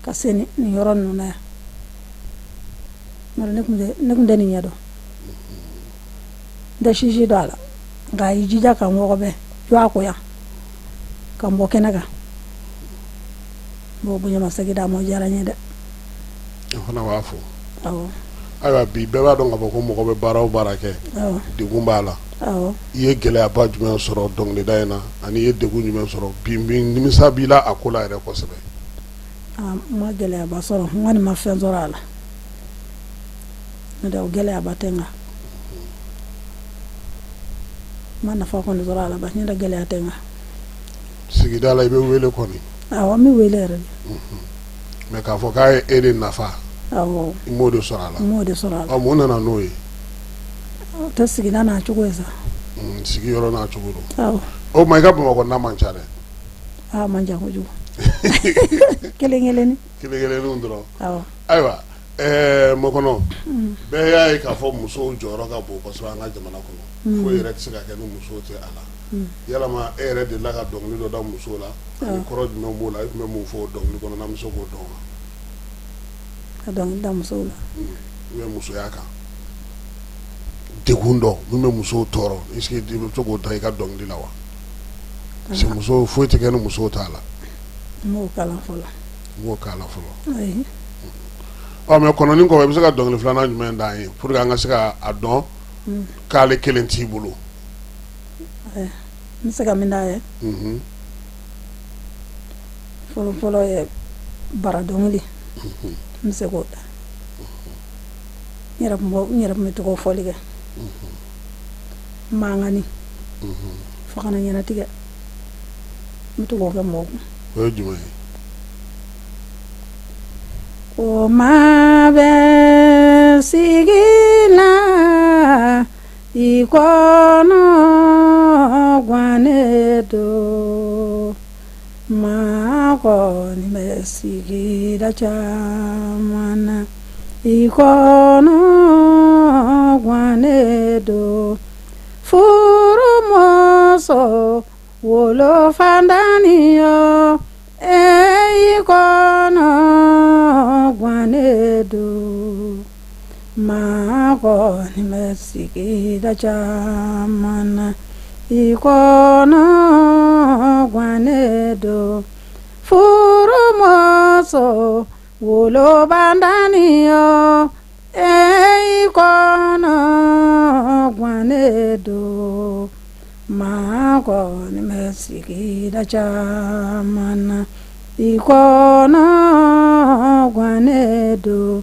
ka se nin yɔrɔ ninnu na yan. Ne tun tɛ nin ɲɛdɔn, n tɛ sisi dɔn a la, nka a y'i jija ka n wɔgɔbɛ jɔ a ko yan ka n bɔ kɛnɛ kan. N b'o bonyamasegin d'a ma, o diyara n ye dɛ. An fana b'a fo. Ayiwa, bi bɛɛ b'a dɔn k'a fɔ ko mɔgɔ bɛ baara o baara kɛ, degun b'a la. I ye gɛlɛyaba jumɛn sɔrɔ dɔnkilida in na ani i ye degun jumɛn sɔrɔ bi nimisa b'i la a ko la yɛrɛ kosɛbɛ? N ma gɛlɛyaba sɔrɔ, n kɔni ma fɛn sɔrɔ a la, n'o tɛ o gɛlɛyaba tɛ n kan. N ma nafa kɔni sɔrɔ a la, basi n'o tɛ gɛlɛya tɛ n kan. Sigida la i bɛ wele kɔni? Awɔ, n bɛ wele yɛrɛ de. Mais k'a fɔ k'a ye e de nafa, i m'o de sɔrɔ a la. N m'o de sɔrɔ a la. Mun nana n'o ye? O tɛ sigida n'a cogo ye sa. Sigiyɔrɔ n'a cogo don. O tuma i ka Bamakɔ na man ca dɛ. Aa, man ca kojugu. Kelen kelennin. Kelen kelenninw dɔrɔn. Ayiwa, Makɔnɔ, bɛɛ y'a ye k'a fɔ musow jɔyɔrɔ ka bon kosɛbɛ an ka jamana kɔnɔ. Foyi yɛrɛ tɛ se ka kɛ ni musow tɛ a la. Yalama e yɛrɛ delila ka dɔnkili dɔ da musow la, ani kɔrɔ jumɛn b'o la, i tun bɛ mun fɔ o dɔnkili kɔnɔ n'an bɛ se k'o dɔn wa? Ka dɔnkili da musow la, ou bien musoya kan degun dɔ min bɛ musow tɔɔrɔ, est ce que i bɛ se k'o da i ka dɔnkili la wa? Parce que muso foyi tɛ kɛ ni musow t'a la. N m'o kalan fɔlɔ. I m'o kalan fɔlɔ. Ayi. Ɔ, mais kɔnɔni kɔ, i bɛ se ka dɔnkili filanan jumɛn d'an ye pour que an ka se ka a dɔn k'ale kelen t'i bolo? N bɛ se ka min d'a ye, fɔlɔ fɔlɔ ye bara dɔnkili, n bɛ se k'o da. N yɛrɛ tun bɛ to k'o fɔli kɛ mankani fo ka na ɲɛnatigɛ, n bɛ to k'o kɛ mɔgɔw kun. O ye jumɛn ye? Ko maa bɛ sigi la, i kɔnɔ gannen don, maa kɔni bɛ sigida caman na, i kɔnɔ gannen don, furumuso wolofantannin yo, e i kɔnɔ gannen don, maa kɔni bɛ sigida caman na, i kɔnɔ gannen don, furumuso wolobantannin yo, e i kɔnɔ gannen don, maa kɔni bɛ sigida caman na, i kɔnɔ gannen don,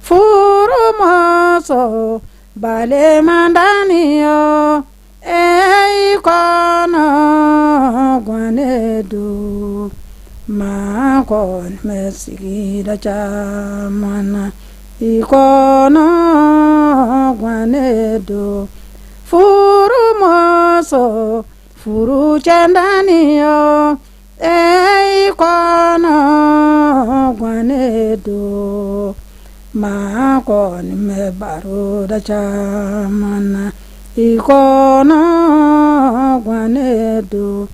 furumuso balimantannin yo, e i kɔnɔ gannen don, maa kɔni bɛ sigida caman na, i kɔnɔ gannen don, furumuso furucɛntannin yo, e i kɔnɔ gannen don, maa kɔni bɛ baroda caman na, i kɔnɔ gannen don,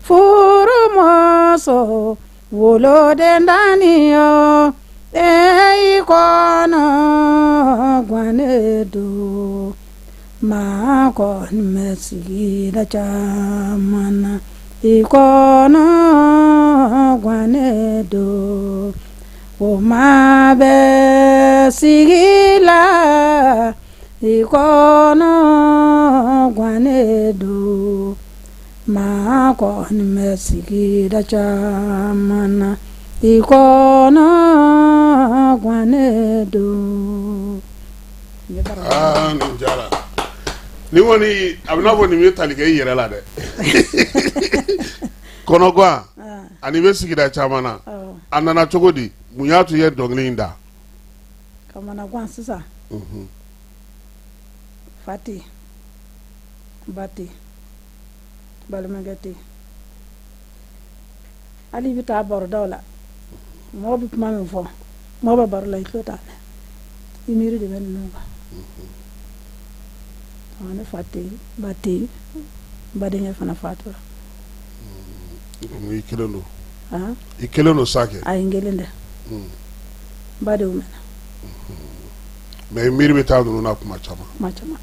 furumuso wolodentannin yo, e i kɔnɔ gannen don, maa kɔni bɛ sigida caman na, i kɔnɔ gannen don, o maa bɛ sigi la, i kɔnɔ gannen don, maa kɔni bɛ sigida caman na, i kɔnɔ gannen don. Aa, nin diyara. Nin kɔni a bɛ n'a fɔ nin bɛ tali kɛ i yɛrɛ la dɛ. Kɔnɔgan. Ani i bɛ sigida caman na. A nana cogo di? Mun y'a to i ye dɔnkili in da? Kamanagan sisan. Fa tɛ yen, ba tɛ yen, balimakɛ tɛ yen. Hali i bɛ taa barodaw la, mɔgɔw bɛ kuma min fɔ, mɔgɔ bɛ baro la i tulo t'a mɛn. I miiri de bɛ ninnu kan. Ne fa tɛ yen, ba tɛ yen, n badenkɛ fana fatura. I kelen don? I kelen don sa kɛ? Ayi, n kelen tɛ. N badenw bɛ n na. Mais i miiri bɛ taa ninnu na kuma caman? Kuma caman.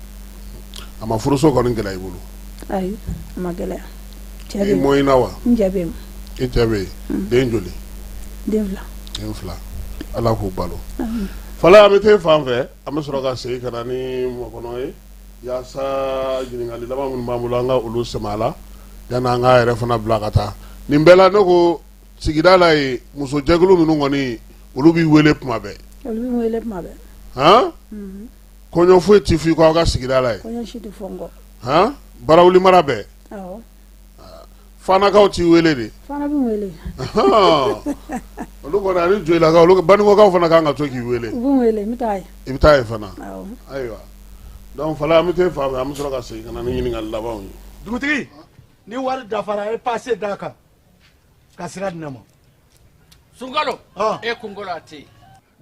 A ma furuso kɔni gɛlɛya i bolo? Ayi, a ma gɛlɛya. I mɔɲina wa? N cɛ bɛ yen. I cɛ bɛ yen. Den joli? Den fila. Den fila. Ala k'u balo. Falaye, an bɛ taa e fan fɛ, an bɛ sɔrɔ ka segin ka na ni Mɔkɔnɔ ye yaasa ɲininkali laban minnu b'an bolo, an ka olu sɛmɛ a la yanni an k'a yɛrɛ fana bila ka taa. Nin bɛɛ la, ne ko sigida la yen, musojɛkulu ninnu kɔni, olu b'i wele kuma bɛɛ. Olu bɛ n wele kuma bɛɛ. Han? Kɔɲɔ foyi tɛ fɔ i kɔ aw ka sigida la yen? Kɔɲɔ si tɛ fɔ n kɔ. Han? Barawuli mara bɛɛ? Awɔ. Fanakaw t'i wele de? Fana bɛ n wele. Olu kɔni ani Joyilakaw, olu Banikɔkaw fana kan ka to k'i wele. U bɛ n wele, n bɛ taa yen. I bɛ taa yen fana? Awɔ. Ayiwa, donc Falaye, an bɛ taa e fan fɛ, an bɛ sɔrɔ ka segin ka na ni ɲininkali labanw ye. Dugutigi, ni wari dafara, e pase d'a kan ka sira di ne ma. Sunkalo, e kunkolo a tɛ yen.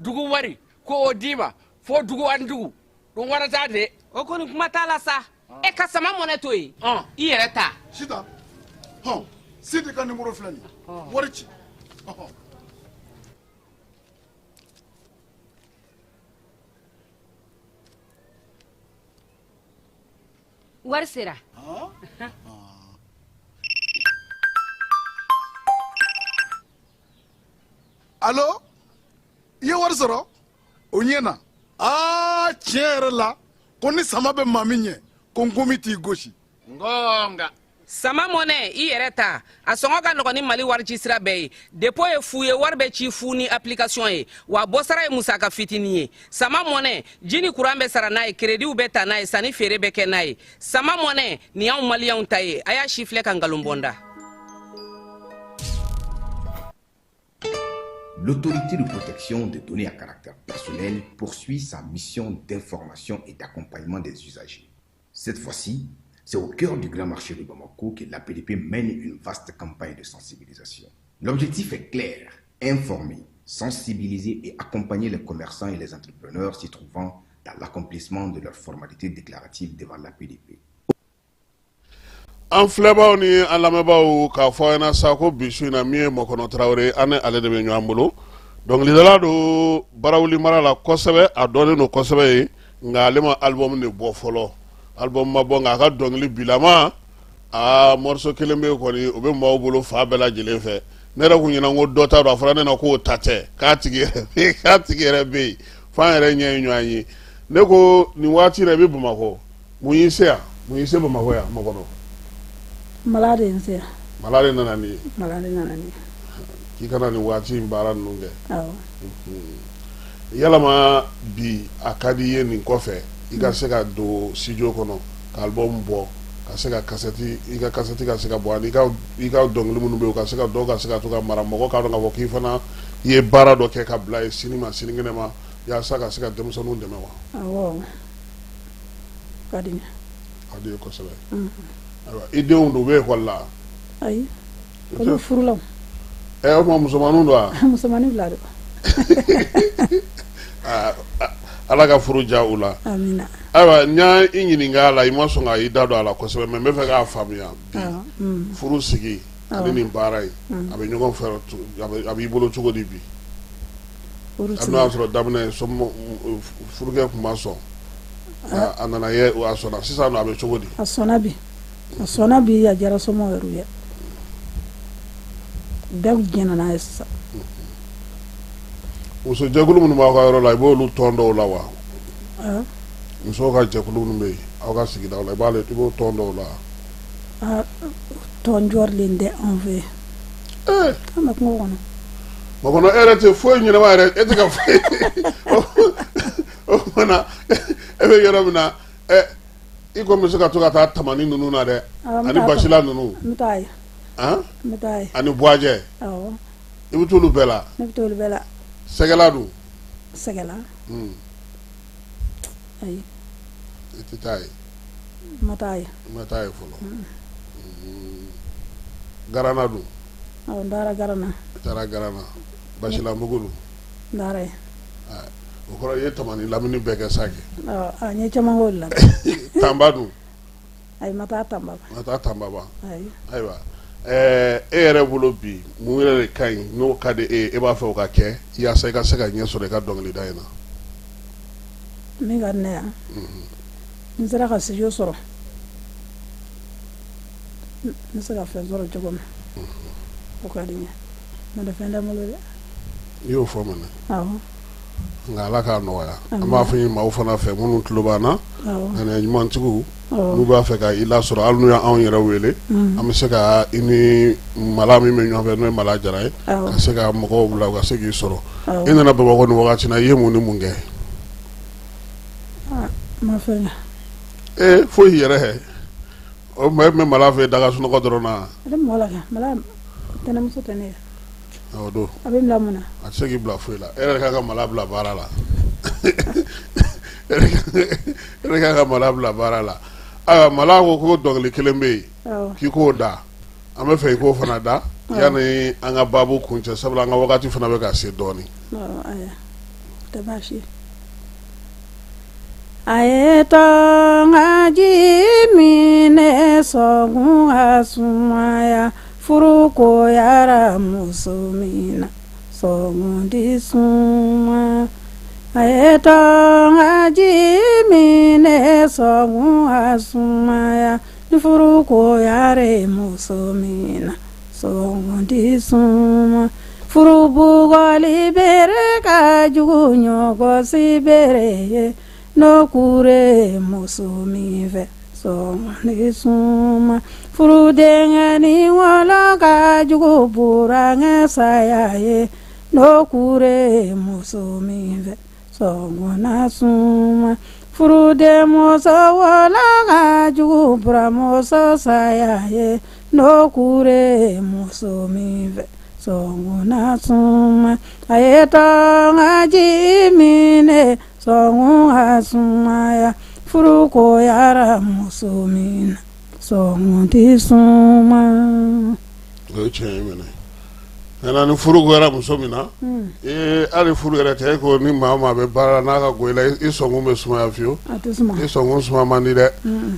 Dugu wari ko o d'i ma fo dugu ani dugu dun wara t'a de. O kɔni kuma t'a la sa. E ka sama mɔnɛ to yen, i yɛrɛ ta. Sitan, hɔn, Sidi ka nimoro filɛ nin ye, wari ci. Wari sera. Alo, i ye wari sɔrɔ? O ɲɛna. Aa, tiɲɛ yɛrɛ la, ko ni sama bɛ maa min ɲɛ, ko nkomi t'i gosi. Ngonga. Sama mɔnɛ, i yɛrɛ ta, a sɔngɔ ka nɔgɔn ni Mali warici sira bɛɛ ye. Dépôt ye fu ye, wari bɛ ci fu ni application ye, wa bɔsara ye musaka fitinin ye. Sama mɔnɛ, ji ni kuran bɛ sara n'a ye, kerediw bɛ ta n'a ye, sanni feere bɛ kɛ n'a ye. Sama mɔnɛ nin y'anw maliyɛnw ta ye. A y'a si filɛ ka nkalon bɔ n da. L'autorité de protection des données à caractère personnel poursuit sa mission d'information et d'accompagnement des usagers. Cette fois-ci, c'est au cœur du grand marché de Bamako que l'APDP mène une vaste campagne de sensibilisation. L'objectif est clair, informer, sensibiliser et accompagner les commerçants et les entrepreneurs s'y trouvant dans l'accomplissement de leurs formalités déclaratives devant l'APDP. An filɛbaw ni an lamɛnbaaw, k'a fɔ aw ɲɛna sa ko bi su in na, min ye Mɔkɔnɔ Tarawele, an ni ale de bɛ ɲɔgɔn bolo. Dɔnkilidala don Barawuli mara la kosɛbɛ, a dɔnnen don kosɛbɛ yen, nka ale ma album de bɔ fɔlɔ. Album ma bɔ, nka a ka dɔnkili bilama aa morceau kelen bɛ yen kɔni, o bɛ maaw bolo fan bɛɛ lajɛlen fɛ. Ne yɛrɛ kun ɲɛna ko dɔ ta don, a fɔra ne na k'o ta tɛ, k'a tigi yɛrɛ bɛ yen, f'an yɛrɛ ɲɛ ye ɲɔgɔn ye. Ne ko nin waati in na, i bɛ Bamakɔ, mun y'i se yan? Mun y'i se Bamakɔ yan, Makɔnɔ? Mala de ye n se yan. Mala de nana n'i ye? Mala de nana n'i ye. K'i ka na nin waati in baara ninnu kɛ. Awɔ. Yalama bi a ka di i ye nin kɔfɛ, i ka se ka don studio kɔnɔ ka album bɔ, ka se ka kasɛti, i ka kasɛti ka se ka bɔ, ani i ka dɔnkili minnu bɛ yen, u ka se ka dɔw ka se ka to ka mara, mɔgɔ k'a dɔn k'a fɔ k'i fana i ye baara dɔ kɛ ka bila yen sini ma sinikɛnɛ ma, yaasa ka se ka denmisɛnninw dɛmɛ wa? Awɔ. Ka di n ye. Ka di i ye kosɛbɛ. Ayiwa, i denw dun, u bɛ ekɔli la? Ayi, olu furula. Ɛ, o tuma musomaninw don wa? Musomanin fila don. Ala ka furu diya u la. Amina. Ayiwa, n y'a i ɲininka a la, i ma sɔn ka i da don a la kosɛbɛ, mais n bɛ fɛ k'a faamuya bi, furu sigi ani nin baara in, a bɛ ɲɔgɔn fɛ, a b'i bolo cogo di bi? Hali n'o y'a sɔrɔ daminɛ furukɛ tun ma sɔn, a nana ye a sɔnna, sisan a bɛ cogo di? A sɔnna bi, a sɔnna bi, a diyara somɔgɔw yɛrɛ ye, bɛɛ jɛnna n'a ye sisan. Musojɛkulu minnu b'aw ka yɔrɔ la, i b'olu tɔn dɔw la wa? Musow ka jɛkulu minnu bɛ yen aw ka sigidaw la, i b'o tɔn dɔw la wa? Tɔn jɔlen tɛ anw fɛ yen. An bɛ kungo kɔnɔ. Makɔnɔ, e yɛrɛ tɛ foyi ɲɛnama yɛrɛ, e tɛ ka foyi. O tuma na, e bɛ yɔrɔ min na, ɛ, i kɔni bɛ se ka to ka taa tamani ninnu na dɛ, ani basila ninnu. N bɛ taa yen. N bɛ taa yen. Ani Buwajɛ? Awɔ. I bɛ t'olu bɛɛ la? Ne bɛ t'olu bɛɛ la. Sɛgɛla dun? Sɛgɛla. Ayi. I tɛ taa yen? N ma taa yen. I ma taa yen fɔlɔ. Garana dun? Awɔ, n taara Garana. I taara Garana. Basilanbugu dun? N taara yen. O kɔrɔ i ye Tamani lamini bɛɛ kɛ sa kɛ. Awɔ, n ye caman k'o de la. Tanba dun? Ayi, n ma taa Tanba. Ma taa Tanba ba. Ayi. Ayiwa, ɛɛ e yɛrɛ bolo bi mun yɛrɛ de ka ɲi n'o ka di e ye, e b'a fɛ o ka kɛ yaasa i ka se ka ɲɛ sɔrɔ i ka dɔnkilida in na? Min ka di ne ye, n sera ka studio sɔrɔ, n bɛ se ka fɛn sɔrɔ cogo min, o ka di n ye. N'o tɛ fɛn tɛ n bolo dɛ. I y'o fɔ mun na? Awɔ. Nka Ala k'a nɔgɔya. An b'a fɔ ɲini maaw fana fɛ minnu tulo b'an na, ŋaniya ɲumantigiw, n'u b'a fɛ ka i lasɔrɔ hali n'u y'anw yɛrɛ wele, an bɛ se ka i ni Mala min bɛ ɲɔgɔn fɛ n'o ye Mala Jara ye, ka se ka mɔgɔw bila u ka se k'i sɔrɔ. I nana Bamakɔ nin wagati na, i ye mun ni mun kɛ? N ma fɛn kɛ. Ee foyi yɛrɛ hɛ? O tuma e tun bɛ Mala fɛ daga sunɔgɔ dɔrɔn na? A tɛ mɔgɔ la kɛ, Mala tɛnɛmuso tɛ ne ye. O don a bɛ n bila mun na? A tɛ se k'i bila foyi la, e yɛrɛ ka kan ka Mala bila baara la, e yɛrɛ ka kan ka Mala bila baara la. Ayiwa Mala ko ko dɔnkili kelen bɛ yen k'i k'o da, an bɛ fɛ i k'o fana da yanni an ka baabu kuncɛ, sabula an ka wagati fana bɛ ka se dɔɔnin. Ayiwa, o tɛ baasi ye. A ye tɔn ji minɛ sɔnkun a sumaya furu koyara muso min na sɔnkun di suma. A ye tɔn ji minɛ sɔnkun a sumaya ni furu koyara muso min na sɔnkun di suma. Furu bugɔli bere ka jugu ɲɔgɔsi bere ye n'o kure muso min fɛ sɔnkun di suma. Furu denkɛnin wɔlɔ ka jugu burankɛ saya ye n'o kure muso min fɛ sɔnkun na suma. Furu denmuso wɔlɔ ka jugu buramuso saya ye n'o kure muso min fɛ sɔnkun na suma. A ye tɔn ji minɛ sɔnkun a sumaya furu koyara muso min na sɔnkun di suma. O ye tiɲɛ ye minɛ nka ni furu goyara muso min na ee hali furu yɛrɛ tɛ e ko ni maa o maa bɛ baara la n'a ka go i la i sɔnkun bɛ sumaya fiyewu i sɔnkun suma man di dɛ.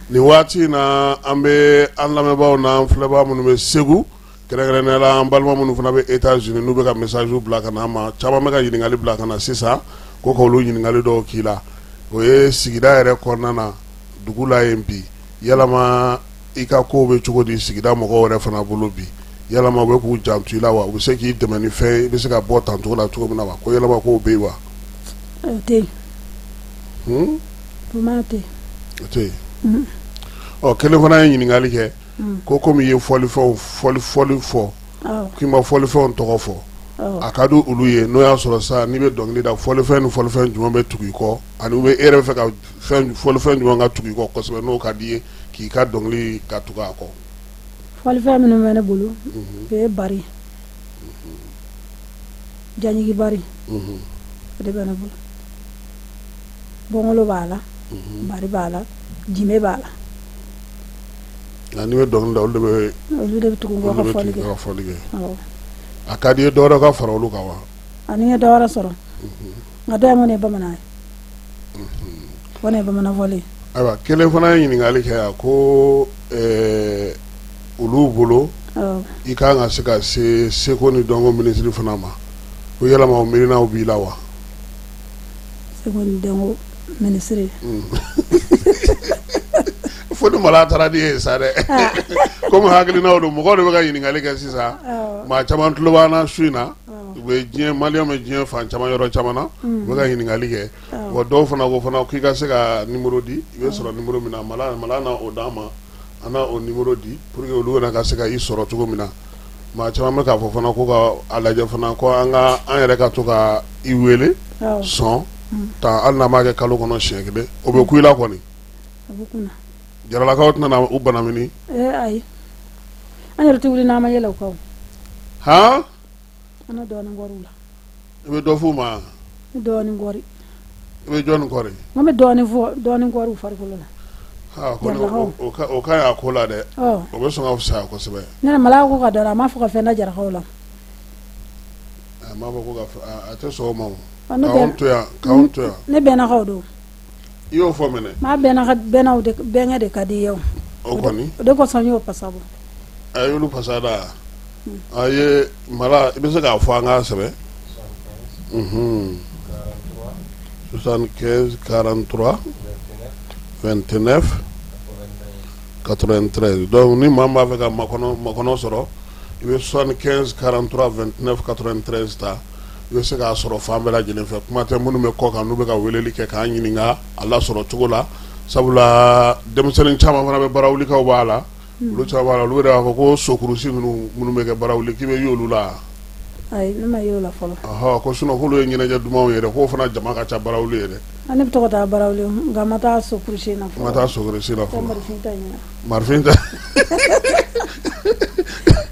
Nin waati in na an bɛ an lamɛnbaaw n'an filɛbaa minnu bɛ Segu kɛrɛnkɛrɛnnenya la an balima minnu fana bɛ États-Unis n'u bɛ ka message bila ka na an ma, caman bɛ ka ɲininkali bila ka na sisan ko k'olu ɲininkali dɔw k'i la. O ye sigida yɛrɛ kɔnɔna na dugu la yen bi yalama i ka kow bɛ cogo di sigida mɔgɔw yɛrɛ fana bolo bi yalama u bɛ k'u janto i la wa u bɛ se k'i dɛmɛ ni fɛn ye i bɛ se ka bɔ tan cogo la cogo min na wa ko yalama kow bɛ yen wa? O tɛ yen. Hmm? Vraiment o tɛ yen. O tɛ yen. Hmm. Ɔ kelen fana ye ɲininkali kɛ ko komi i ye fɔlifɛnw fɔli fɔli fɔ k'i ma fɔlifɛnw tɔgɔ fɔ a ka di olu ye n'o y'a sɔrɔ sa n'i bɛ dɔnkili da fɔlifɛn ni fɔlifɛn jumɛn bɛ tugu i kɔ ani u bɛ e yɛrɛ bɛ fɛ ka fɛn fɔlifɛn jumɛn ka tugu i kɔ kosɛbɛ n'o ka di i ye k'i ka dɔnkili ka tugu a kɔ. Fɔlifɛn minnu bɛ ne bolo o ye bari jaɲigi bari o de bɛ ne bolo bɔngolo b'a la bari b'a la jenbe b'a la. Nka n'i bɛ dɔnkili da olu de bɛ olu de bɛ tugu n kɔ ka fɔli kɛ ka fɔli kɛ. A ka di i ye dɔ wɛrɛ ka fara olu kan wa? Ani n ye dɔ wɛrɛ sɔrɔ nka dɔ in kɔni ye bamanan ye. O ye bamanan fɔli ayiwa kelen fana ye ɲininkali kɛ yan ko olu bolo i ka kan ka se ka se seko ni dɔnko minisiri fana ma ko yalama o miirinaw b'i la wa? Seko ni dɔnko minisiri fo ni Mala taara n'i ye sa dɛ komi hakilinaw don mɔgɔw de bɛ ka ɲininkali kɛ sisan maa caman tulo b'an na su in na u bɛ diɲɛ maliyɛnw bɛ diɲɛ fan caman yɔrɔ caman na u bɛ ka ɲininkali kɛ wa dɔw fana ko fana k'i ka se ka numéro di i bɛ sɔrɔ numéro min na Mala Mala na o d'an ma an na o numéro di pour que olu yɛrɛ ka se ka i sɔrɔ cogo min na maa caman bɛ k'a fɔ fana ko ka a lajɛ fana ko an ka an yɛrɛ ka to ka i wele sɔn tan hali n'an b'a kɛ kalo kɔnɔ siɲɛ kelen o bɛ ku i la kɔni Jaralakaw tɛna u banamini ayi. An yɛrɛ tɛ wuli n'an ma yɛlɛ o kan. Han? An na dɔɔnin kɔri u la. I bɛ dɔ f'u ma? N bɛ dɔɔnin kɔri. I bɛ jɔnni kɔri? N ko n bɛ dɔɔnin fɔ, dɔɔnin kɔri u farikolo la. Aa kɔni o ka ɲi a ko la dɛ. O bɛ sɔn ka fisaya kosɛbɛ. Ne Mala ko ka dɔn a m'a fɔ ka fɛn da Jarakaw la. A m'a fɔ ko ka a tɛ sɔn o ma o. K'anw to yan, k'anw to yan. Ne bɛnnakaw don. I y'o fɔ mɛnɛ. Maa bɛnnaw de bɛnkɛ de ka di i ye o. O kɔni. O de kosɔn n y'o pasa bɔ. A y'olu pasa da. A ye Mala i bɛ se k'a fɔ an k'a sɛbɛn. Unhun. 75 43 29 93 donc ni maa min b'a fɛ ka makɔnɔ sɔrɔ i bɛ 75 43 29 93 ta. I bɛ se k'a sɔrɔ fan bɛɛ lajɛlen fɛ kuma tɛ minnu bɛ kɔ kan n'u bɛ ka weleli kɛ k'an ɲininka a lasɔrɔ cogo la sabula denmisɛnnin caman fana bɛ barawulikaw b'a la olu caman b'a la olu yɛrɛ b'a fɔ ko sokurusi ninnu minnu bɛ kɛ barawuli k'i bɛ y'olu la ayi ne ma y'o la fɔlɔ ɔhɔ ko sinon k'olu ye ɲɛnajɛ dumanw ye dɛ k'o fana jama ka ca barawuli ye dɛ ne bɛ to ka taa barawuli nka n ma taa sokurusi na fɔlɔ ma taa sokurusi la fɔlɔ marifin ta ɲinan marifin ta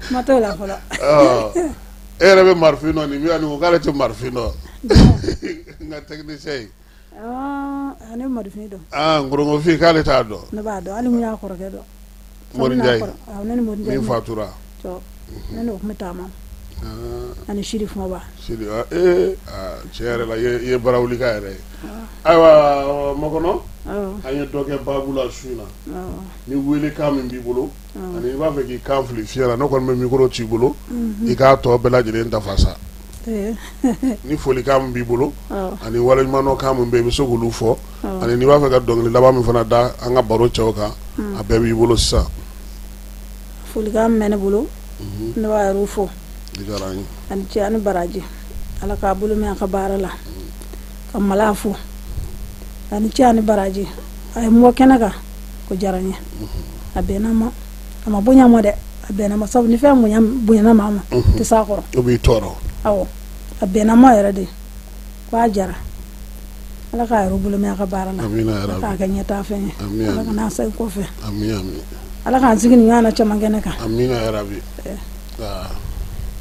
n ma t'o la fɔlɔ e yɛrɛ bɛ marifin dɔn nin bɛ yan nin ko k'ale tɛ marifin dɔn n ka technicien ye ne bɛ marifin dɔn aa nkoronfin k'ale t'a dɔn ne b'a dɔn hali n y'a kɔrɔkɛ dɔn Mori Njayi ne ni Mori Njayi min fatura ne n'o tun bɛ taama ani Sidi Fɔnba Sidi ee tiɲɛ yɛrɛ la i ye barawulika yɛrɛ ye ayiwa Makɔnɔ an ye dɔ kɛ baabu la su in na ni welekan min b'i bolo ani i b'a fɛ k'i kan fili fiɲɛ la ne kɔni bɛ micro t'i bolo i k'a tɔ bɛɛ lajɛlen dafa sa ni folikan min b'i bolo ani waleɲumandɔnkan min bɛ yen i bɛ se k'olu fɔ ani n'i b'a fɛ ka dɔnkili laban min fana da an ka baro cɛw kan a bɛɛ b'i bolo sisan folikan min bɛ ne bolo ne b'a yɛrɛ fo a ni ce a ni baraji ala k'a bolo mɛn a ka baara la ka Mala fo a ni ce a ni baraji a ye n bɔ kɛnɛ kan o diyara n ye a bɛnna n ma a ma bonya ma dɛ a bɛnna ma sabu ni fɛn bonyana maa ma tɛ s'a kɔrɔ o b'i tɔɔrɔ awɔ a bɛnna ma yɛrɛ de k'a jara ala k'a yɛrɛ bolo mɛn a ka baara la ala k'a kɛ ɲɛtaa fɛn ye ala kan'a segin kɔfɛ ala k'an sigi nin ɲɔgɔn na caman kɛnɛ kan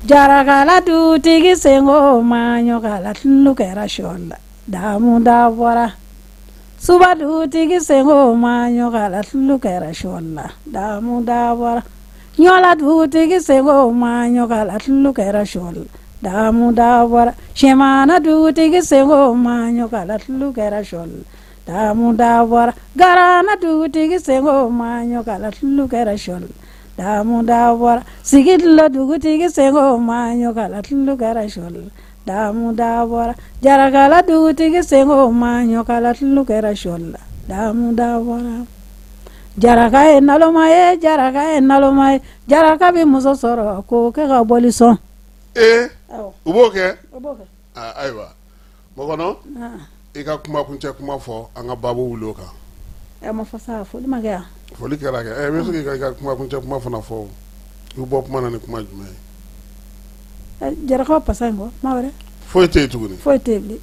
jarakala dutigi senko ma ɲɔkala tulu kɛra sɔ la damu da bɔra suba dutigi senko ma ɲɔkala tulu kɛra sɔ la damu da bɔra ɲɔla dutigi senko ma ɲɔkala tulu kɛra sɔ la damu da bɔra sɛmana dutigi senko ma ɲɔkala tulu kɛra sɔ la damu da bɔra garana dutigi senko ma ɲɔkala tulu kɛra sɔ la damu da bɔra sigidula dugutigi senko ma ɲɔkala tulu kɛra sɔ la damu da bɔra jarakala dugutigi senko ma ɲɔkala tulu kɛra sɔ la damu da bɔra jaraka ye naloma ye jaraka ye naloma ye jaraka bɛ muso sɔrɔ k'o kɛ ka bɔli sɔn. Ee u b'o kɛ ayiwa Makɔnɔ i ka kumakuncɛ kuma fɔ an ka baabu wuli o kan. Ɛ ma fɔ sa foli ma kɛ yan. Foli kɛra kɛ ɛ bɛ se k'i ka kumakuncɛ kuma fana fɔ i bɛ bɔ kuma na ni kuma jumɛn ye. Jarakaw pasa in kɔ kuma wɛrɛ foyi tɛ yen tuguni foyi tɛ yen bilen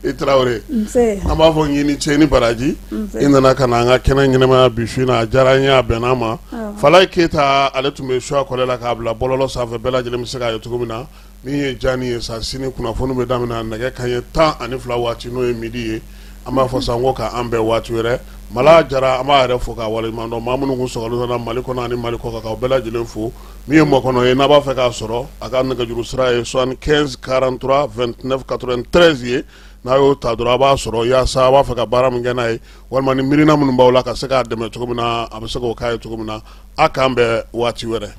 i Tarawele nse an b'a fɔ k'i ni ce ni baraji i nana ka na an ka kɛnɛ ɲɛnamaya bi su in na a diyara an ye a bɛnna an ma Falaye Keyita ale tun bɛ suwa kɔlɛ la k'a bila bɔlɔlɔ sanfɛ bɛɛ lajɛlen bɛ se k'a ye cogo min na min ye Jani ye sa sini kunnafoni bɛ daminɛ nɛgɛ kanɲɛ 12 waati n'o ye midi ye an b'a fɔ sa ko k'an bɛn waati wɛrɛ Mala Jara an b'a yɛrɛ fo k'a waleɲuman dɔn maa minnu kun sɔgɔlen na Mali kɔnɔ ani Mali kɔ kan k'aw bɛɛ lajɛlen fo min ye Makɔnɔ ye n'a b'a fɛ k'a sɔrɔ a ka nɛgɛjuru sira ye 75 43 29 93 ye n'a y'o ta dɔrɔn a b'a sɔrɔ yaasa a b'a fɛ ka baara min kɛ n'a ye walima ni miirina minnu b'aw la ka se k'a dɛmɛ cogo min na a bɛ se k'o k'a ye cogo min na a k'an bɛn waati wɛrɛ.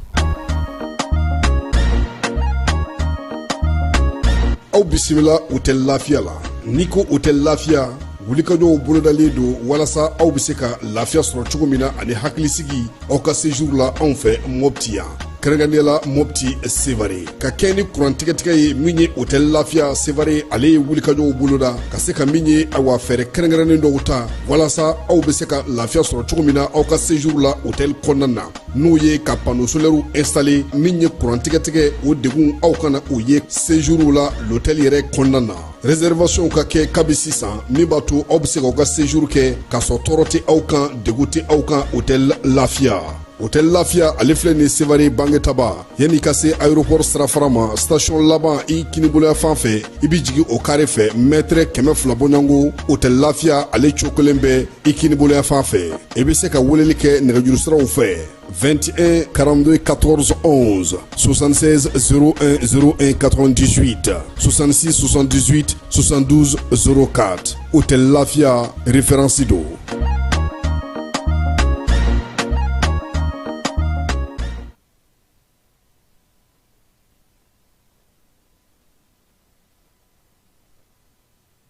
Aw bisimila hôtel Lafiya la n'i ko hôtel Lafiya wulikajɔw bolodalen don walasa aw bɛ se ka lafiya sɔrɔ cogo min na ani hakilisigi aw ka séjour la anw fɛ Mopti yan kɛrɛnkɛrɛnnenya la Mopti Sevare ka kɛ ni kuran tigɛtigɛ ye min ye hôtel Lafiya Sevare ale ye wulikajɔw boloda ka se ka min ye awa fɛɛrɛ kɛrɛnkɛrɛnnen dɔw ta walasa aw bɛ se ka lafiya sɔrɔ cogo min na aw ka séjour la hôtel kɔnɔna na n'o ye ka panneau solaire installer min ye kuran tigɛtigɛ o degun aw kana o ye séjour la l'hôtel yɛrɛ kɔnɔna na réservation ka kɛ kabi sisan min b'a to aw bɛ se k'aw ka séjour kɛ k'a sɔrɔ tɔɔrɔ tɛ aw kan degun tɛ aw kan hôtel Lafiya. Hôtel Lafiya, ale filɛ nin Sevare Bangetaba, yanni ka se aéroport sirafara ma, station laban i kiniboloya fan fɛ, i bɛ jigin o kare fɛ, mètre 200 bɔɲɔgɔnko. Hôtel Lafiya, ale cokolen bɛ i kiniboloya fan fɛ. I bɛ se ka weleli kɛ nɛgɛjuru siraw fɛ: 21 42 14 11, 76 01 01 98, 66 78 72 04. Hôtel Lafiya, référence don.